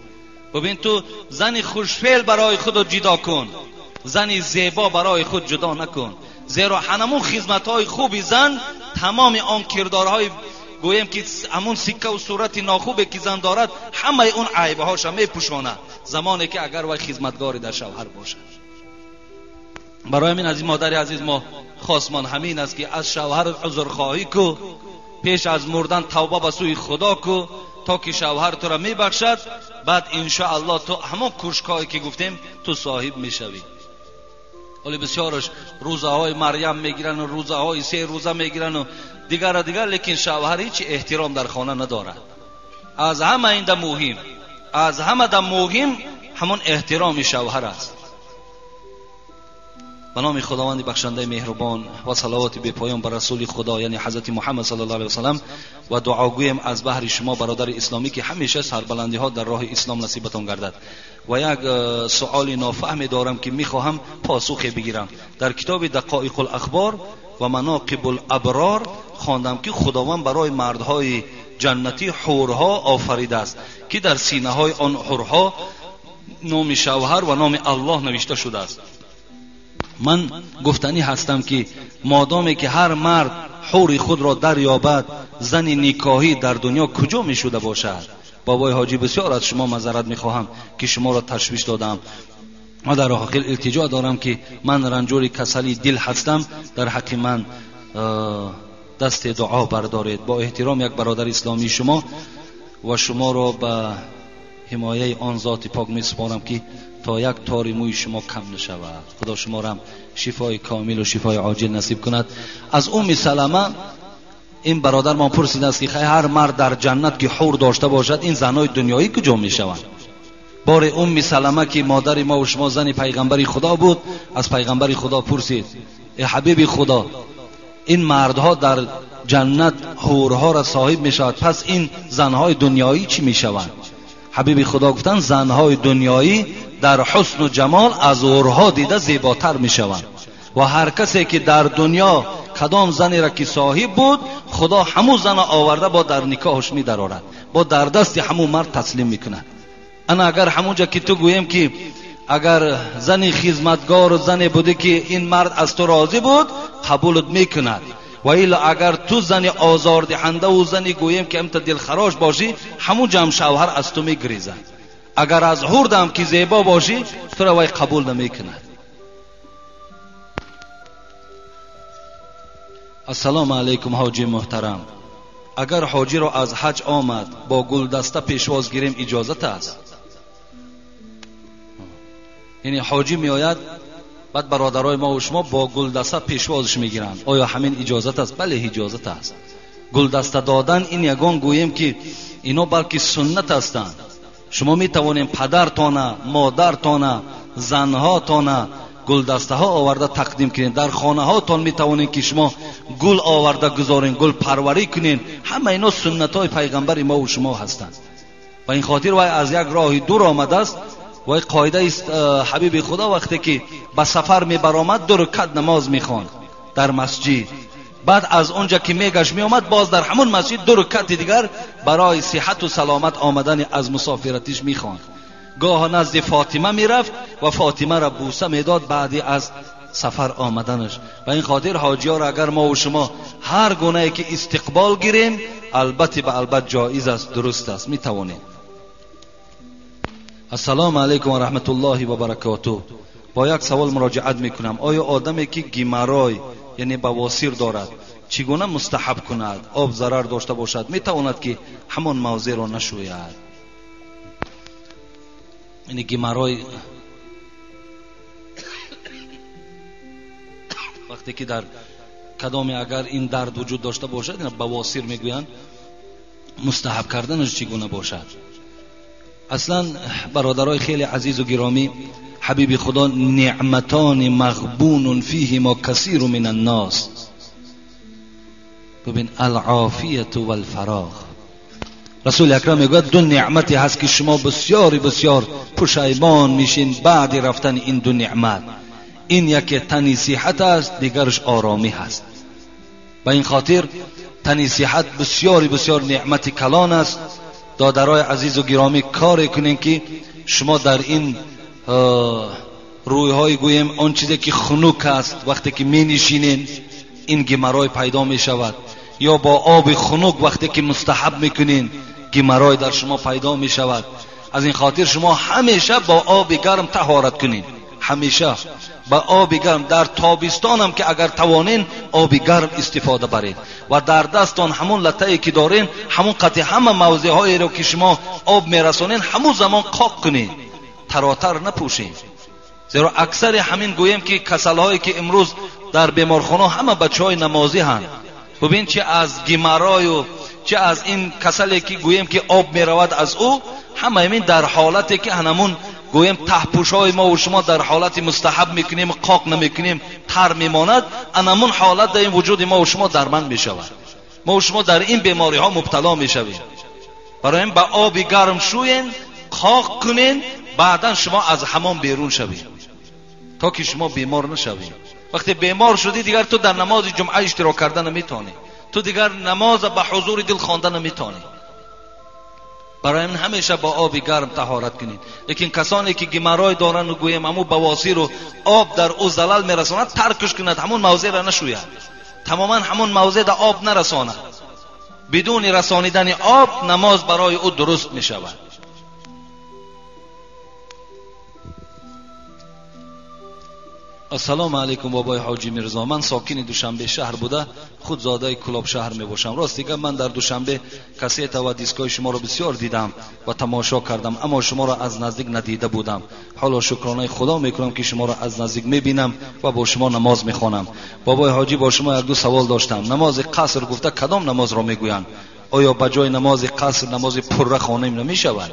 бубин ту зани хушфеъл барои худ ҷудо кун, зани зебо барои худ ҷудо накун, зеро ҳамун хизматҳои хуби зан тамоми он кирдорҳои гӯем ки ҳамун сиккаву сурати нохубе ки зан дорад, ҳамаи он айбҳоша мепӯшонад замоне ки агар вай хизматгори дар шавҳар бошад. Барои ҳамин аз ин модари азиз мо хосмон ҳамин аст ки аз шавҳар узрхоҳӣ ку, пеш аз мурдан тавба ба сӯи Худо ку, то ки шавҳар туро мебахшад. Баъд иншоаллоҳ ту ҳамон кушкҳое ки гуфтем ту соҳиб мешавӣ. Вале бисёраш рӯзаҳои Марьям мегиранд, рӯзаҳои се рӯза мегиранд дигара дигар, лекин шавҳар ҳеҷ эҳтиром дар хона надорад. Аз ҳама инда муҳим, аз ҳама да муҳим ҳамон эҳтироми шавҳар аст. Ба номи Худованди бахшандаи меҳрубон ва салавоти бепоён ба расули Худо, яъне ҳазрати Муҳаммад саллаллоҳу алайҳи васаллам, ва дуогӯем аз баҳри шумо бародари исломӣ ки ҳамеша сарбаландиҳо дар роҳи ислом насибатон гардад. Ва як суоли нофаҳме дорам ки мехоҳам посухе бигирам. Дар китоби Дақоиқул ахбор ва Манақибул аброр хондам ки Худованд барои мардҳои ҷаннатӣ ҳурҳо офаридааст ки дар синаҳои он ҳурҳо номи шавҳар ва номи Аллоҳ навишта шудааст. Ман гуфтанӣ ҳастам ки модоме ки ҳар мард ҳури худро дарёбад, зани никоҳӣ дар дунё куҷо мешуда бошад? Бобои ҳоҷӣ, бисёр аз шумо мазарат мехоҳам ки шуморо ташвиш додам ва дар охир илтиҷо дорам ки ман ранҷури касали дил ҳастам, дар ҳаққи ман дасти дуо бардоред. Бо эҳтиром як бародари исломии шумо ва шуморо ба ҳимояи он зоти пок месупорам ки то як тори мӯи шумо кам нашавад. Худо шуморо шифои комил ва шифои оҷил насиб кунад. Аз Умми Салама ин бародармон пурсидааст ки ҳар мард дар ҷаннат ки ҳур дошта бошад, ин занҳои дунёӣ куҷо мешаванд? Боре Умми Салама ки модари мо ва шумо зани пайғамбари Худо буд, аз пайғамбари Худо пурсид: эй ҳабиби Худо, ин мардҳо дар ҷаннат ҳурҳоро соҳиб мешавад, пас ин занҳои дунёӣ чӣ мешаванд? Ҳабиби Худо гуфтанд занҳои дунёӣ дар ҳусну ҷамол аз ҳурҳо дида зеботар мешаванд ва ҳар касе ки дар дунё кадом занеро ки соҳиб буд, Худо ҳамун зана оварда бо дар никоҳаш медарорад, бо дар дасти ҳамун мард таслим мекунад. Ана агар ҳамунҷа ки ту гӯем ки агар зани хизматгору зане будӣ ки ин мард аз ту розӣ буд, қабулат мекунад. Ва илла агар ту зани озордиҳандаву зани гӯем ки амта дилхарош бошӣ, ҳамун ҷам шавҳар аз ту мегрезад. Агар аз ҳурдам ки зебо бошӣ, туро вай қабул намекунад. Ассалому алайкум ҳоҷи муҳтарам. Агар ҳоҷиро аз ҳаҷ омад бо гулдаста пешвоз гирем иҷозат аст? Яъне ҳоҷӣ меояд, баъд бародарои мо ва шумо бо гулдаста пешвозш мегиранд. Оё ҳамин иҷозат аст? Бале, иҷозат аст. Гулдаста додан ин ягон гӯем ки ино балки суннат ҳастанд. Шумо метавонем падартона, модартона, занҳотона гулдастаҳо оварда тақдим кунед. Дар хонаҳотон метавонед ки шумо гул оварда гузоред, гул парварӣ кунед. Ҳама ино суннатҳои пайғамбари мо ва шумо ҳастанд. Ба ин хотир вай аз як роҳи дур омадааст. Вай қоидаи ҳабиби Худо вақте ки ба сафар мебаромад, ду ракат намоз мехонд дар масҷид. بعد از اونجا که میگشت میومد باز در همون مسجد 2 رکعت دیگر برای صحت و سلامت آمدن از مسافرتش میخواند. گاه نزد فاطمه میرفت و فاطمه را بوسه میداد بعدی از سفر آمدنش. و این خاطر حاجی ها را اگر ما و شما هر گونه که استقبال گیریم البته به البته جایز است، درست است، میتوانیم. السلام علیکم و رحمت الله و برکاته. با یک سوال مراجعت میکنم. آیا آدمی که گیمرای یعنی بواسیر دارد چگونه مستحب کند؟ آب ضرر داشته باشد میتواند که همان موضع را نشوید؟ یعنی گیمرای وقتی که در کدام اگر این درد وجود داشته باشد اینا بواسیر میگویند، مستحب کردنش چگونه باشد؟ اصلا برادرای خیلی عزیز و گرامی، حبیب خدا نعمتان مغبون فیهما کثیر من الناس. ببین، العافیت و الفراغ. رسول اکرم میگوید دو نعمتی هست که شما بسیار بسیار پشیمان میشین بعد رفتن این دو نعمت. این یکی تنی صحت است، دیگرش آرامی هست. به این خاطر تنی صحت بسیار بسیار نعمت کلان است. دادرای عزیز و گرامی، کار کنین که شما در این رویهای گویم آن چیزی که خنک است وقتی که می نشینین این گمرای پیدا می شود، یا با آب خنک وقتی که مستحب میکنین گمرای در شما پیدا می شود. از این خاطر شما همیشه با آب گرم طهارت کنین، همیشه با آب گرم. در تابستان هم که اگر توانین آب گرم استفاده برید و در دستان همون لطه‌ای که دارین همون قطع همه موضع هایی رو که شما آب میرسونین همون زمان قاق کنین، تراتر نپوشین. زیرا اکثر همین گوییم که کسل هایی که امروز در بیمارخانه همه بچه های نمازی هستند، ببین چه از گیمرای و چه از این کسلی که گوییم که آب میرود از او، همه این در حالتی که همون گوییم تهپوش های ما و شما در حالت مستحب میکنیم، قاق نمیکنیم، تر میماند، انمون حالت در این وجود ما و شما درمند میشود. ما و شما در این بیماری ها مبتلا میشویم. برای این به آب گرم شوین، قاق کنین، بعدا شما از حمام بیرون شوید تا که شما بیمار نشوید. وقتی بیمار شدی دیگر تو در نماز جمعه اشتراک کردن نمیتونی، تو دیگر نماز به حضور دل خواندن نمیتونی. برای این همیشه با آب گرم طهارت کنید. لیکن کسانی که گمرای دارن و گویم همون بواسیر و آب در او زلل میرساند، ترکش کند، همون موضع را نشوید، تماما همون موضع در آب نرساند. بدون رسانیدن آب نماز برای او درست میشود. السلام علیکم بابای حاجی میرزا، من ساکن دوشنبه شهر بوده، خود زاده کلاب شهر می باشم. راست دیگه من در دوشنبه کاسیت و دیسکای شما رو بسیار دیدم و تماشا کردم، اما شما را از نزدیک ندیده بودم. حالا شکرانه خدا میکنم که شما را از نزدیک میبینم و با شما نماز میخوانم. بابای حاجی با شما یک دو سوال داشتم. نماز قصر گفته کدام نماز را میگویند؟ آیا به جای نماز قصر نماز پره خوانیم نمیشود؟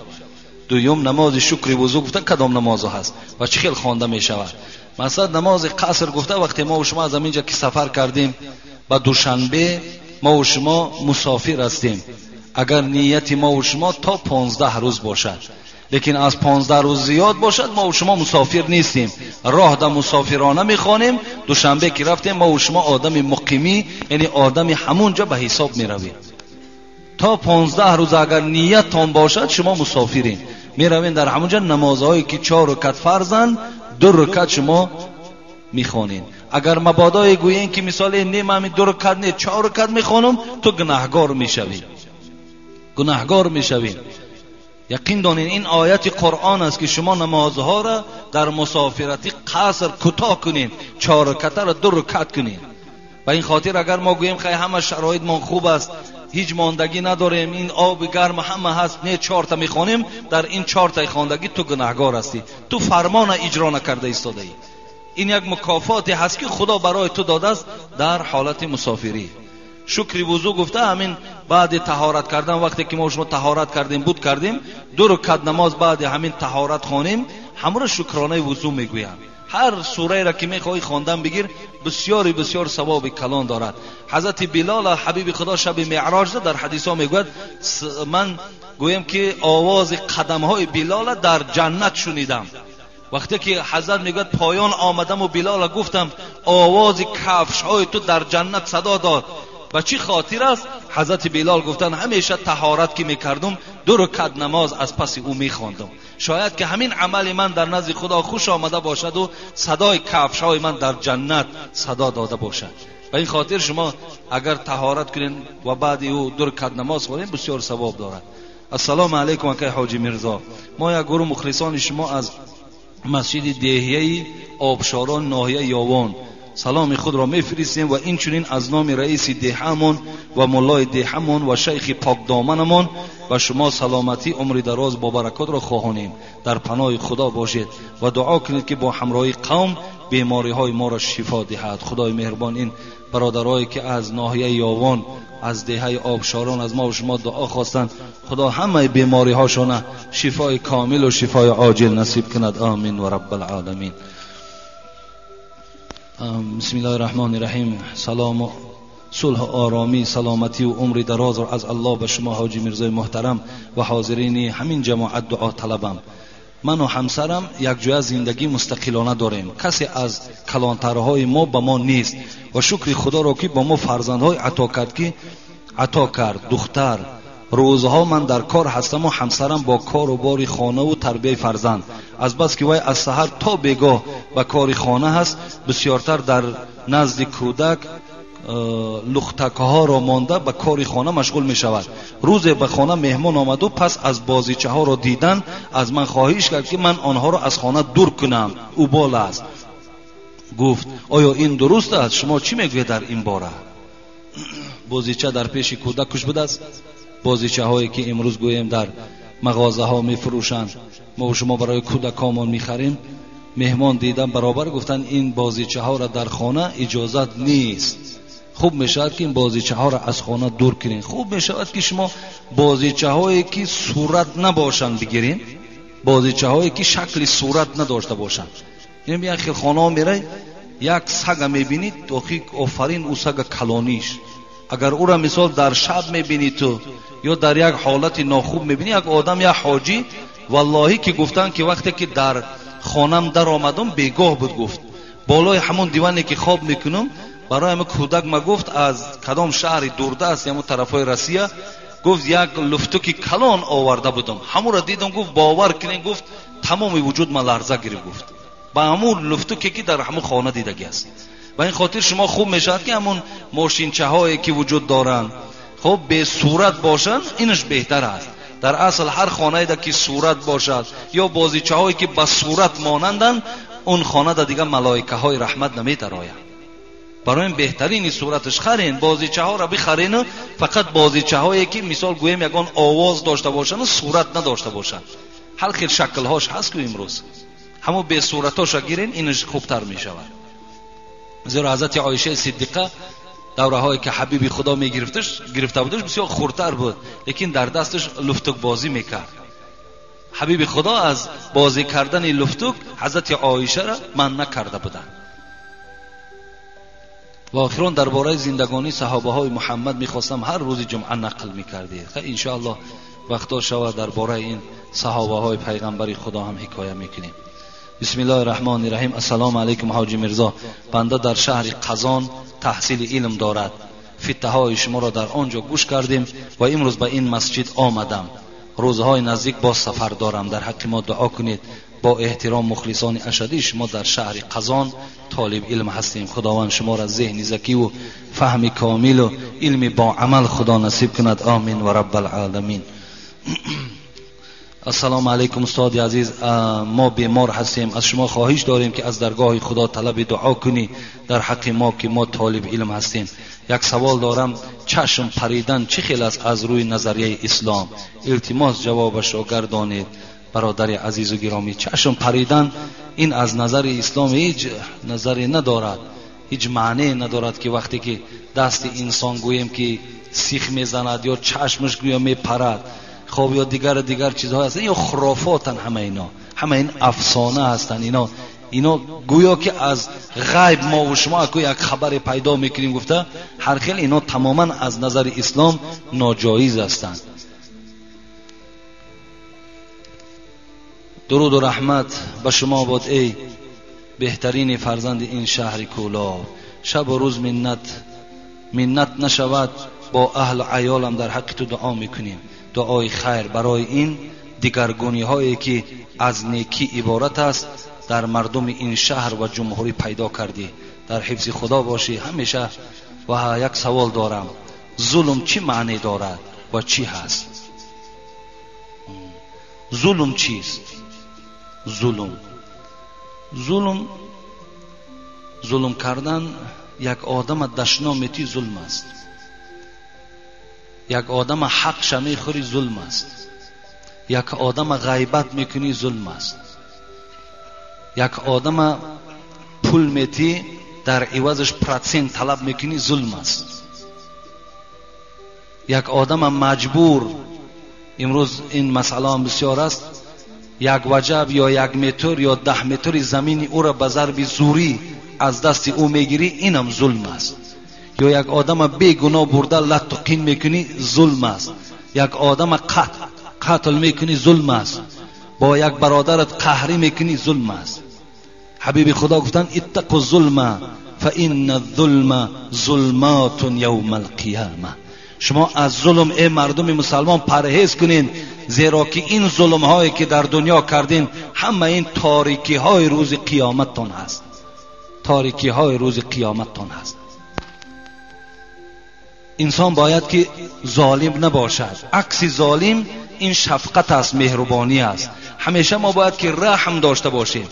دوم نماز شکر وضو گفته کدام نماز هست و چه خیل خوانده میشود؟ مثلا نماز قصر گفته وقتی ما و شما از اینجا که سفر کردیم به دوشنبه، ما و شما مسافر هستیم. اگر نیت ما و شما تا 15 روز باشد، لیکن از 15 روز زیاد باشد ما و شما مسافر نیستیم، راه در مسافرانه میخوانیم. دوشنبه که رفتیم ما و شما آدم مقیمی، یعنی آدم همونجا به حساب میرویم. تا 15 روز اگر نیتتان باشد شما مسافرین، میروین در همونجا نمازهایی که 4 رکعت فرضن 2 رکعت شما میخوانین. اگر مبادای گویین که مثال نیم همین 2 رکعت نه 4 رکعت میخوانم، تو گناهگار میشوی، گناهگار میشوی. یقین دانین این آیت قرآن است که شما نمازها را در مسافرتی قصر کوتاه کنین، 4 رکعت را 2 رکعت کنین. و این خاطر اگر ما گوییم خیلی همه شرایط ما خوب است، هیچ ماندگی نداریم، این آب گرم همه هست، نه 4 تا میخوانیم، در این 4 تا خواندگی تو گناهگار هستی، تو فرمان اجرا نکرده ایستاده ای. این یک مکافاتی هست که خدا برای تو داده است در حالت مسافری. شکر وضو گفته همین بعد طهارت کردن، وقتی که ما شما طهارت کردیم بود کردیم 2 رکعت نماز بعد همین طهارت خوانیم، همون شکرانه وضو میگویند. هر سوره را که میخوای خواندن بگیر، بسیار بسیار ثواب کلان دارد. حضرت بلال حبیب خدا شب معراج در حدیث ها میگوید من گویم که آواز قدم های بلال در جنت شنیدم. وقتی که حضرت میگوید پایان آمدم و بلال گفتم آواز کفش های تو در جنت صدا داد. و چی خاطر است؟ حضرت بلال گفتن همیشه طهارت که میکردم 2 رکعت نماز از پس او میخواندم، شاید که همین عمل من در نزد خدا خوش آمده باشد و صدای کفش های من در جنت صدا داده باشد. و این خاطر شما اگر طهارت کنین و بعد او 2 رکعت نماز خونین بسیار ثواب دارد. السلام علیکم اکای حاجی میرزا، ما یک گروه مخلصان شما از مسجد دهیه آبشاران ناحیه یاوان سلام خود را میفرستیم و این چنین از نام رئیس دهمون و مولای دهمون و شیخ پاک دامنمون و شما سلامتی عمر دراز با برکات را خواهانیم. در پناه خدا باشید و دعا کنید که با همراهی قوم بیماری های ما را شفا دهد. خدای مهربان این برادرایی که از ناحیه یاوان از دهه آبشاران از ما و شما دعا خواستند، خدا همه بیماری هاشون شفای کامل و شفای عاجل نصیب کند. آمین و رب العالمین. بسم الله الرحمن الرحیم. سلام و صلح و آرامی، سلامتی و عمر دراز را از الله به شما حاجی میرزای محترم و حاضرین همین جماعت دعا طلبم. من و همسرم یک جای زندگی مستقلانه داریم، کسی از کلانترهای ما به ما نیست و شکر خدا را که با ما فرزندهای عطا کرد که عطا کرد. دختر روزها من در کار هستم و همسرم با کار و بار خانه و تربیه فرزند. از بس که وی از سحر تا بیگاه به کار خانه هست، بسیارتر در نزد کودک لختکها را مانده به کار خانه مشغول می شود. روز به خانه مهمان آمد و پس از بازیچه ها را دیدن از من خواهش کرد که من آنها را از خانه دور کنم، او بال است. گفت آیا این درست است؟ شما چی میگوید در این باره؟ بازیچه در پیش کودک کش بوده است. بازیچه هایی که امروز گوییم در مغازه ها می فروشند، ما و شما برای کودکامون می خریم. مهمان دیدن برابر گفتن این بازیچه ها را در خانه اجازت نیست. خوب می شود که این بازیچه ها را از خانه دور کنین. خوب می شود که شما بازیچه هایی که صورت نباشند بگیرین، بازیچه هایی که شکل صورت نداشته باشند. یعنی یک خیلی خانه ها میره یک سگ میبینید، آفرین او سگ کلانیش، اگر او را مثال در شب میبینی تو یا در یک حالت ناخوب میبینی، یک آدم یا حاجی واللهی که گفتن که وقتی که در خانم در آمدم بیگاه بود، گفت بالای همون دیوانی که خواب میکنم برای همه کودک ما گفت از کدام شهر دورده است، همون طرفای روسیه، گفت یک لفتوکی کلان آورده بودم، همون را دیدم، گفت باور کنین، گفت تمام وجود من لرزه گرفت، گفت با همون لفتوکی که در همون خانه دیدگی است. و این خاطر شما خوب میشد که همون ماشینچه هایی که وجود دارن خب به صورت باشن، اینش بهتر است. در اصل هر خانه ده که صورت باشد یا بازیچه هایی که به صورت مانندن، اون خانه ده دیگه ملائکه های رحمت نمیتراید. برای این بهترین صورتش خرین، بازیچه ها را بخرین، فقط بازیچه هایی که مثال گوییم یگان آواز داشته باشن و صورت نداشته باشن. هر خیلی شکل هاش هست که امروز همون به صورتاش گیرین، اینش خوبتر میشود. زیرا حضرت عایشه صدیقه دوره هایی که حبیب خدا می گرفته بودش بسیار خردتر بود، لیکن در دستش لفتک بازی میکرد. حبیب خدا از بازی کردن لفتک حضرت عایشه را من نکرده بودند. و آخران درباره زندگانی صحابه های محمد میخواستم هر روز جمعه نقل میکردید. انشاءالله وقتا شود درباره این صحابه های پیغمبر خدا هم حکایه میکنیم. بسم الله الرحمن الرحیم. السلام علیکم حاجی میرزا، بنده در شهر قزان تحصیل علم دارد. فتحه های شما را در آنجا گوش کردیم و امروز به این مسجد آمدم. روزهای نزدیک باز سفر دارم، در حق ما دعا کنید. با احترام مخلصان اشدی شما در شهر قزان طالب علم هستیم. خداوند شما را ذهن ذکی و فهم کامل و علم با عمل خدا نصیب کند. آمین و رب العالمین. السلام علیکم استاد عزیز، ما بیمار هستیم، از شما خواهش داریم که از درگاه خدا طلب دعا کنی در حق ما که ما طالب علم هستیم. یک سوال دارم، چشم پریدن چه خیل است از روی نظریه اسلام؟ التماس جوابش را گردانید. برادر عزیز و گرامی، چشم پریدن این از نظر اسلام هیچ نظری ندارد، هیچ معنی ندارد که وقتی که دست انسان گوییم که سیخ میزند یا چشمش گویا میپرد، خب یا دیگر چیزها هستن، یا خرافاتن، همه اینا، همه این افسانه هستن. اینا گویا که از غیب ما و شما یک خبر پیدا میکنیم گفته، هر خیل اینا تماما از نظر اسلام ناجایز هستند. дуруду раҳмат ба шумо бод, эй беҳтарини фарзанди ин шаҳри Кӯлоб. Шабу рӯз миннат нашавад, бо аҳлу аёлам дар ҳаққи ту дуо мекунем. Дуои хайр барои ин дигаргуниҳое ки аз некӣ иборат аст дар мардуми ин шаҳр ва ҷумҳурӣ пайдо кардӣ. Дар ҳифзи Худо бошӣ ҳамеша. Ва як савол дорам: зулм чӣ маъне дорад ва чӣ ҳаст? Зулм чист? Зулм кардан, як одама дашном метӣ зулм аст, як одама ҳақша мехӯрӣ зулм аст, як одама ғайбат мекунӣ зулм аст, як одама пул метӣ дар ивазаш процент талаб мекунӣ зулм аст, як одама маҷбур, имрӯз ин масъала ҳам бисёр аст, як ваҷаб ё як метр ё 10 метри замини ӯро ба зарби зурӣ аз дасти ӯ мегирӣ, инам зулм аст. Ё як одама бегуноҳ бурда латту қин мекунӣ, зулм аст. Як одама қатл мекунӣ, зулм аст. Бо як бародарат қаҳрӣ мекунӣ, зулм аст. Ҳабиби Худо гуфтанд: иттақу зулма фаинна зулма зулматун явмал қияма. Шумо аз зулм, эй мардуми мусалмон, парҳез кунед, зеро ки ин зулмҳое ки дар дунё кардин ҳама ин торикиҳои рӯзи қиёматтон ҳаст, торикиҳои рӯзи қиёматтон ҳаст. Инсон бояд ки золим набошад. Акси золим ин шафқат аст, меҳрубонӣ аст. Ҳамеша мо бояд ки раҳм дошта бошем,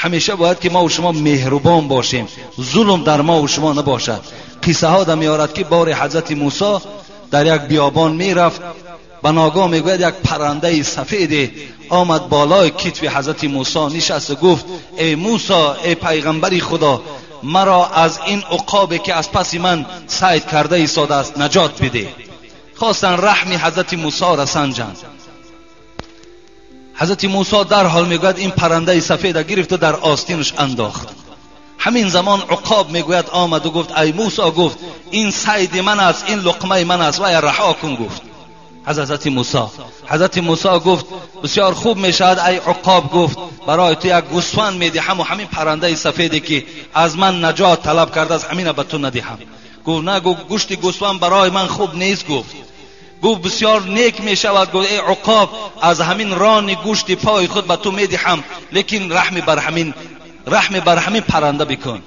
ҳамеша бояд ки мо ва шумо меҳрубон бошем, зулм дар мо ва шумо набошад. Қиссаҳо да меорад ки бори ҳазрати Мусо дар як биёбон мерафт, ба ногоҳ мегӯяд як паррандаи сафеде омад болои китфи ҳазрати Мусо нишаст ва гуфт: эй Мусо, эй пайғамбари Худо, маро аз ин уқобе ки аз паси ман сайд карда истодааст наҷот бидеҳ. Хостанд раҳми ҳазрати Мусоро санҷанд. ҳазрати Мусо дарҳол мегӯяд ин паррандаи сафеда гирифту дар остинаш андохт. Ҳамин замон уқоб мегӯяд омаду гуфт: ай Мусо, гуфт, ин сайди ман аст, ин луқмаи ман аст, вая раҳо кун, гуфт ҳазрати Мусо. ҳазрати Мусо гуфт: бисёр хуб мешавад, ай уқоб, гуфт, барои ту як гӯсфанд медиҳам ва ҳамин паррандаи сафеде ки аз ман наҷот талаб кардааст ҳамина ба ту надиҳам. Гуфт: на, гуфт, гӯшти гӯсфанд барои ман хуб нест. Гуфт бисёр нек мешавад. Гуфт: эй уқоб, аз ҳамин рони гӯшти пои худ ба ту медиҳам, лекин раҳми бар ҳамин парранда бикун.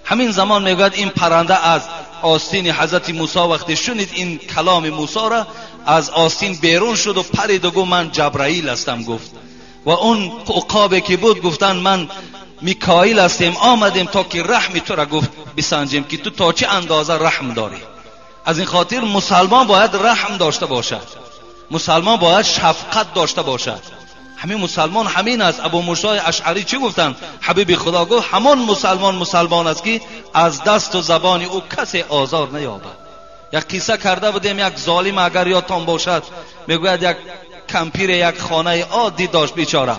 Ҳамин замон мегӯяд ин парранда аз остини ҳазрати Мусо вақте шунид ин каломи Мусоро, аз остин берун шуд ва парид ва гуфт: ман Ҷабраил ҳастам, гуфт. Ва он уқобе ки буд гуфтанд: ман Микоил ҳастем, омадем то ки раҳми туро, гуфт, бисанҷем ки ту то чӣ андоза раҳм дорӣ. Аз ин хотир мусалмон бояд раҳм дошта бошад, мусалмон бояд шафқат дошта бошад. Ҳамин мусалмон ҳамин аст. Абу Мусои Ашъарӣ чӣ гуфтанд? Ҳабиби Худо гуфт: ҳамон мусалмон мусалмон аст ки аз дасту забони ӯ касе озор наёбад. Як қисса карда будем, як золим, агар ёдтон бошад, мегӯяд як кампире як хонаи оддӣ дошт бечора,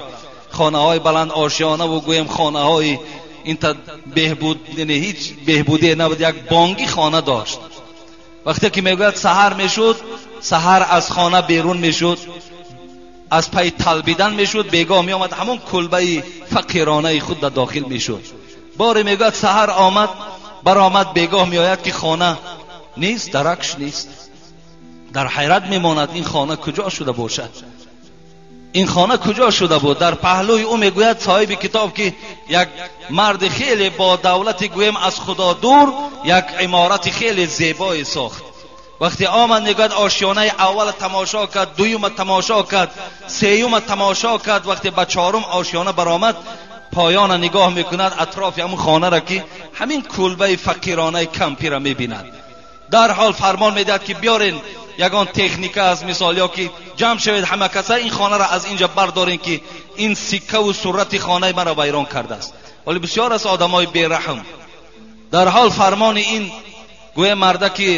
хонаҳои баланд ошёнаву гӯем хонаҳои инта беҳбуд, яъне ҳеҷ беҳбудие набуд, як бонги хона дошт. Вақте ки мегӯяд саҳар мешуд, саҳар аз хона берун мешуд, аз пай талбидан мешуд, бегоҳ меомад ҳамон кулбаи фақиронаи худ дар дохил мешуд. Боре мегӯяд саҳар омад, баромад, бегоҳ меояд ки хона нест, даракш нест. Дар ҳайрат мемонад ин хона куҷо шуда бошад, ин хона куҷо шуда буд. Дар паҳлӯи ӯ мегӯяд соҳиби китоб ки як марди хеле бо давлати гӯем аз Худо дур як иморати хеле зебое сохт. Вақте омад мегӯяд ошёнаи аввала тамошо кард, дуюма тамошо кард, сеюма тамошо кард. Вақте ба чорум ошёна баромад, поёна нигоҳ мекунад атрофи ҳамун хонара ки ҳамин кулбаи фақиронаи кампира мебинад. Дарҳол фармон медиҳад ки биёрен ягон техника аз мисол ё ки ҷамъ шавед ҳама каса ин хонаро аз инҷа бардорен ки ин сиккаву сурати хонаи маро вайрон кардааст. Вале бисёр аст одамои бераҳм. Дарҳол фармони ин гӯя марда ки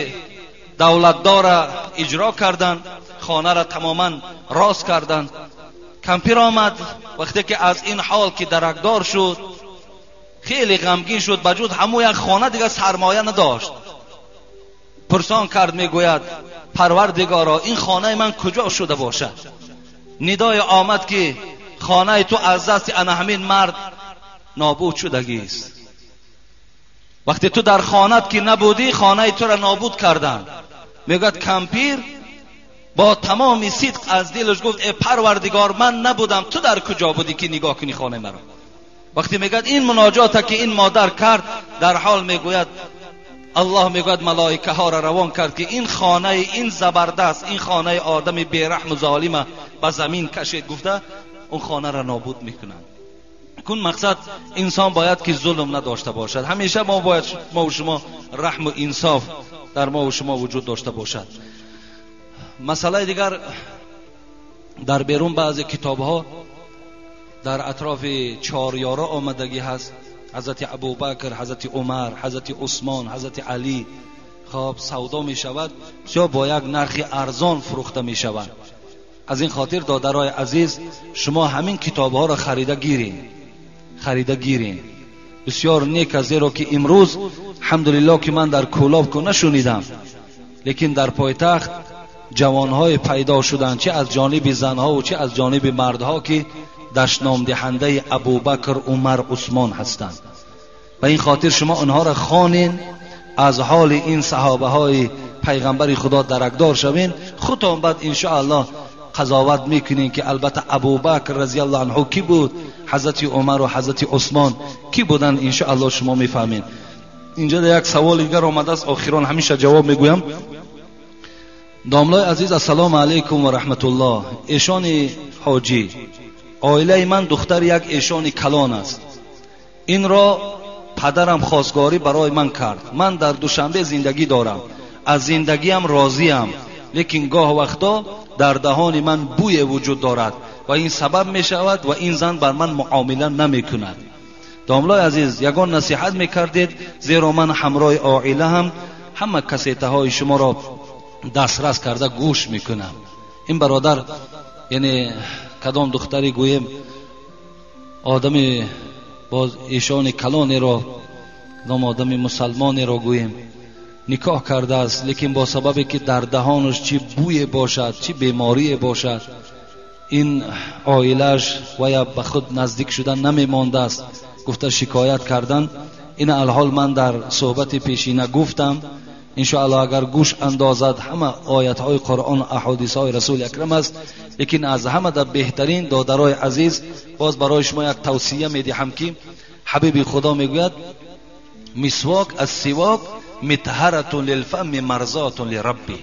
давлатдора иҷро карданд, хонаро тамоман рост карданд. Кампир омад, вақте ки аз ин ҳол ки даракдор шуд, хеле ғамгин шуд. Ба ҷуз ҳамун як хона дигар сармоя надошт. Пурсон кард, мегӯяд: Парвардигоро, ин хонаи ман куҷо шуда бошад? Нидои омад ки Хонаи ту аз дасти ана ҳамин мард нобуд шудагист. Вақте ту дар хонат ки набудӣ, хонаи туро нобуд карданд. Мегӯяд кампир бо тамоми сидқ аз дилаш гуфт: э парвардигор, ман набудам, ту дар куҷо будӣ ки нигоҳ кунӣ хонаи маро? Вақте мегӯяд ин муноҷоте ки ин модар кард, дар ҳол мегӯяд аллоҳ мегӯяд малоикаҳоро равон кард ки ин хонаи ин забардаст, ин хонаи одами бераҳму золима ба замин кашед, гуфта он хонаро нобуд мекунанд. Кун мақсад инсон бояд ки зулм надошта бошад. Ҳамеша мо бояд мо шумо раҳму инсоф дар мо шумо вуҷуд дошта бошад. Масъалаи дигар, дар берун баъзе китобҳо дар атрофи чор ёра омадагӣ ҳаст. Ҳазрати Абубакр, ҳазрати Умар, ҳазрати Усмон, ҳазрати Алӣ. Хоб савдо мешавад, бисёр бо як нархи арзон фурӯхта мешавад. Аз ин хотир додарои азиз, шумо ҳамин китобҳоро харида гиред, харида гиред. Бисёр нек аст, зеро ки имрӯз алҳамдулиллоҳ ки ман дар Кӯлоб ку нашунидам, лекин дар пойтахт ҷавонҳое пайдо шуданд, чи аз ҷониби занҳову чи аз ҷониби мардҳо, ки дашномдиҳандаи Абубакр, Умар, Усмон ҳастанд. Ба ин хотир шумо онҳоро хонен, аз ҳоли ин саҳобаҳои пайғамбари Худо даракдор шавен, худтон баъд иншоаллоҳ қазоват мекунем ки албатта Абубакр разияллоҳу анҳу ки буд, ҳазрати Умар ва ҳазрати Усмон ки буданд, иншоаллоҳ шумо мефаҳмед. Инҷо як савол дигар омадааст, охирон ҳамеша ҷавоб мегӯям. Домлои азиз, ассалому алайкум ва раҳматуллоҳ. Эшони ҳоҷӣ, оилаи ман духтари як эшони калон аст. Инро падарам хостгорӣ барои ман кард. Ман дар Душанбе зиндагӣ дорам, аз зиндагиам розиям, лекин гоҳ вақто дар даҳони ман бӯе вуҷуд дорад ва ин сабаб мешавад ва ин зан бар ман муомила намекунад. Домлои азиз, ягон насиҳат мекардед, зеро ман ҳамроҳи оилаам ҳама кассетаҳои шуморо дастрас карда гӯш мекунам. Ин бародар, яъне кадом духтари гӯем, одами боз эшони калонеро, кадом одами мусалмонеро гӯем, никоҳ кардааст, лекин бо сабабе ки дар даҳонаш чӣ бӯе бошад, чӣ беморие бошад, ин оилааш вая ба худ наздик шуда намемондааст, гуфта шикоят кардан. Ин алҳол ман дар суҳбати пешина гуфтам, иншоаллоҳ агар гӯш андозад ҳама оятҳои Қуръон, аҳодисҳои Расули Акрам аст. Лекин аз ҳама дар беҳтарин, додарои азиз, боз барои шумо як тавсия медиҳам ки ҳабиби Худо мегӯяд: мисвок аз сивок митҳаратун лилфами марзотун лирабби.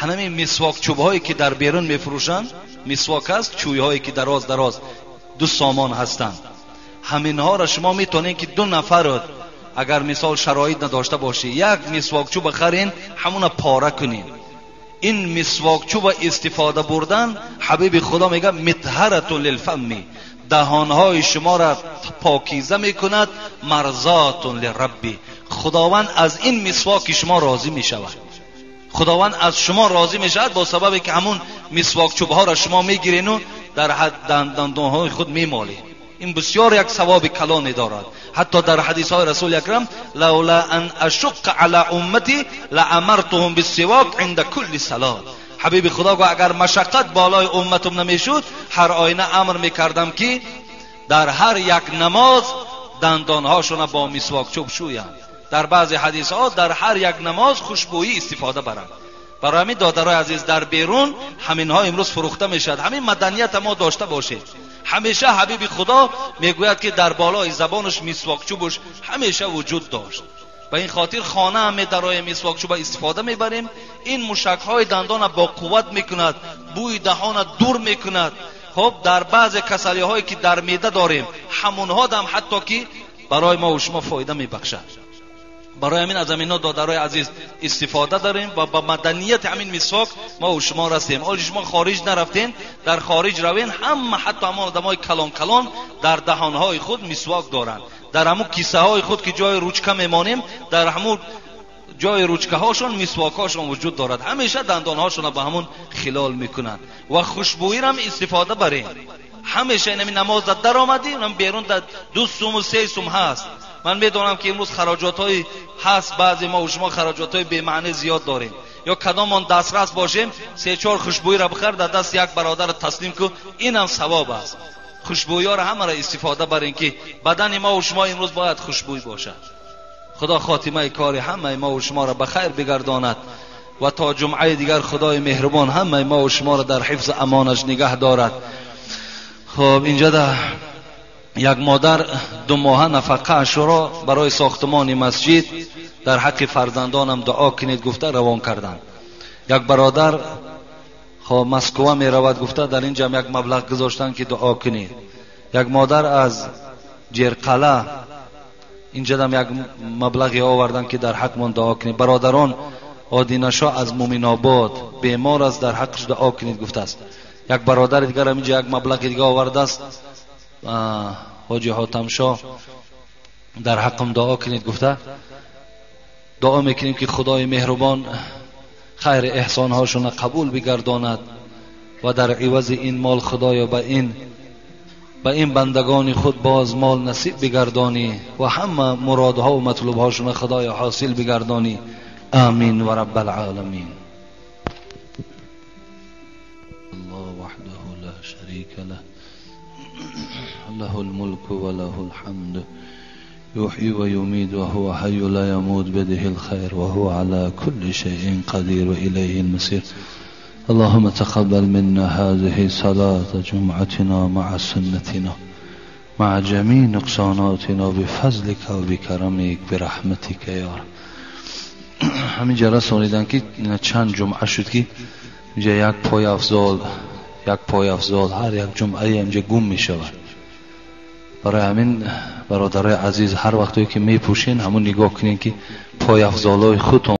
Ҳамин мисвок чӯбҳое ки дар берун мефурӯшанд, мисвок аст, чӯйҳое ки дароз дароз 2 сомон ҳастанд, ҳаминҳоро шумо метавонед ки 2 нафарот агар мисол шароит надошта бошӣ, як мисвокчӯба харин, ҳамуна пора кунин. Ин мисвокчӯба истифода бурдан, ҳабиби Худо мегӯяд митҳаратун лилфами, даҳонҳои шуморо покиза мекунад, марзотун лирабби. Худованд аз ин мисвоки шумо розӣ мешавад. Худованд аз шумо розӣ мешавад бо сабабе ки ҳамун мисвокчӯбҳоро шумо мегирину дар дандонҳои худ мемолед. Ин бисёр як савоби калоне дорад. Ҳатто дар ҳадисҳои Расули Акрам: лаула ан ашуққа ала уммати лаамартуҳум биссивок инда кулли салот. Ҳабиби Худо гуфт агар машаққат болои умматум намешуд, ҳар оина амр мекардам ки дар ҳар як намоз дандонҳошона бо мисвокчӯб шӯянд. Дар баъзе ҳадисҳо дар ҳар як намоз хушбӯйӣ истифода баранд. Барои ҳамин додарои азиз, дар берун ҳаминҳо имрӯз фурӯхта мешавад. Ҳамин маданията мо дошта бошед. Ҳамеша ҳабиби Худо мегӯяд ки дар болои забонаш мисвокчӯбаш ҳамеша вуҷуд дошт. Ба ин хотир хона ҳам медароем, мисвокчӯба истифода мебарем. Ин мушакҳои дандона бо қувват мекунад, бӯи даҳона дур мекунад. Хоб дар баъзе касалиҳое ки дар меъда дорем, ҳамонҳо дам ҳатто ки барои мо ва шумо фоида мебахшад. Барои ҳамин аз ҳаминҳо додарои азиз истифода дорем ва ба маданияти ҳамин мисвок мо ва шумо растем. Ҳоло шумо хориҷ нарафтен, дар хориҷ равен, ҳама ҳатто ҳамон одамои калон калон дар даҳонҳои худ мисвок доранд. Дар ҳамун кисаҳои худ ки ҷои ручка мемонем, дар ҳамун ҷои ручкаҳошон мисвокҳошон вуҷуд дорад. Ҳамеша дандонҳошонро ба ҳамун хилол мекунанд ва хушбӯйирам истифода барем. Ҳамеша ин ҳамин намоз дар даромадӣ, ҳам берун дар 2 сум ва 3 сум ҳаст. Ман медонам ки имрӯз хароҷотҳои ҳаст, баъзе мо ва шумо хароҷотҳои бемаънӣ зиёд дорем. Ё кадомон дастрас бошем, 3-4 хушбӯйро бихар, дар даст як бародарро таслим кун, инам савоб аст. Хушбӯйиҳоро ҳамаро истифода барем ки бадани мо ва шумо имрӯз бояд хушбӯй бошад. Худо хотимаи кори ҳамаи мо ва шуморо ба хайр бигардонад ва то ҷумъаи дигар Худои меҳрубон ҳамаи мо ва шуморо дар ҳифзи амонаш нигаҳ дорад. Хоб инҷа як модар 2 моҳа нафақаашро барои сохтмони масҷид дар ҳаққи фарзандонам дуо кунед гуфта равон карданд. Як бародар хоб Москва меравад гуфта дар инҷа як маблағ гузоштанд ки дуо кунед. Як модар аз Ҷерқала инҷа як маблағе оварданд ки дар ҳаққмон дуо кунед. Бародарон Одинашо аз Муминобод бемор аст, дар ҳаққаш дуо кунед гуфтааст. Як бародари дигарам инҷа як маблағи дига овардааст, ҳоҷи Ҳотамшо дар ҳаққам дуо кунед гуфта. Дуо мекунем ки Худои меҳрубон хайри эҳсонҳошона қабул бигардонад ва дар ивази ин мол Худоё ба ин бандагони худ боз мол насиб бигардонӣ ва ҳама муродҳо ва матлубҳошона Худоё ҳосил бигардонӣ. آمين ورب العالمين. الله وحده لا شريك له، له الملك وله الحمد، يحيي ويميت وهو حي لا يموت، بيده الخير وهو على كل شيء قدير وإليه المصير. اللهم تقبل منا هذه صلاة جمعتنا مع سنتنا مع جميع نقصاناتنا بفضلك وبكرمك برحمتك يا رب. ҳаминҷа расониданд ки чанд ҷумъа шуд ки инҷа як пойафзол ҳар як ҷумъае инҷа гум мешавад. Барои ҳамин бародарои азиз, ҳар вақтое ки мепӯшен ҳамон нигоҳ кунед ки пойафзолҳои худтон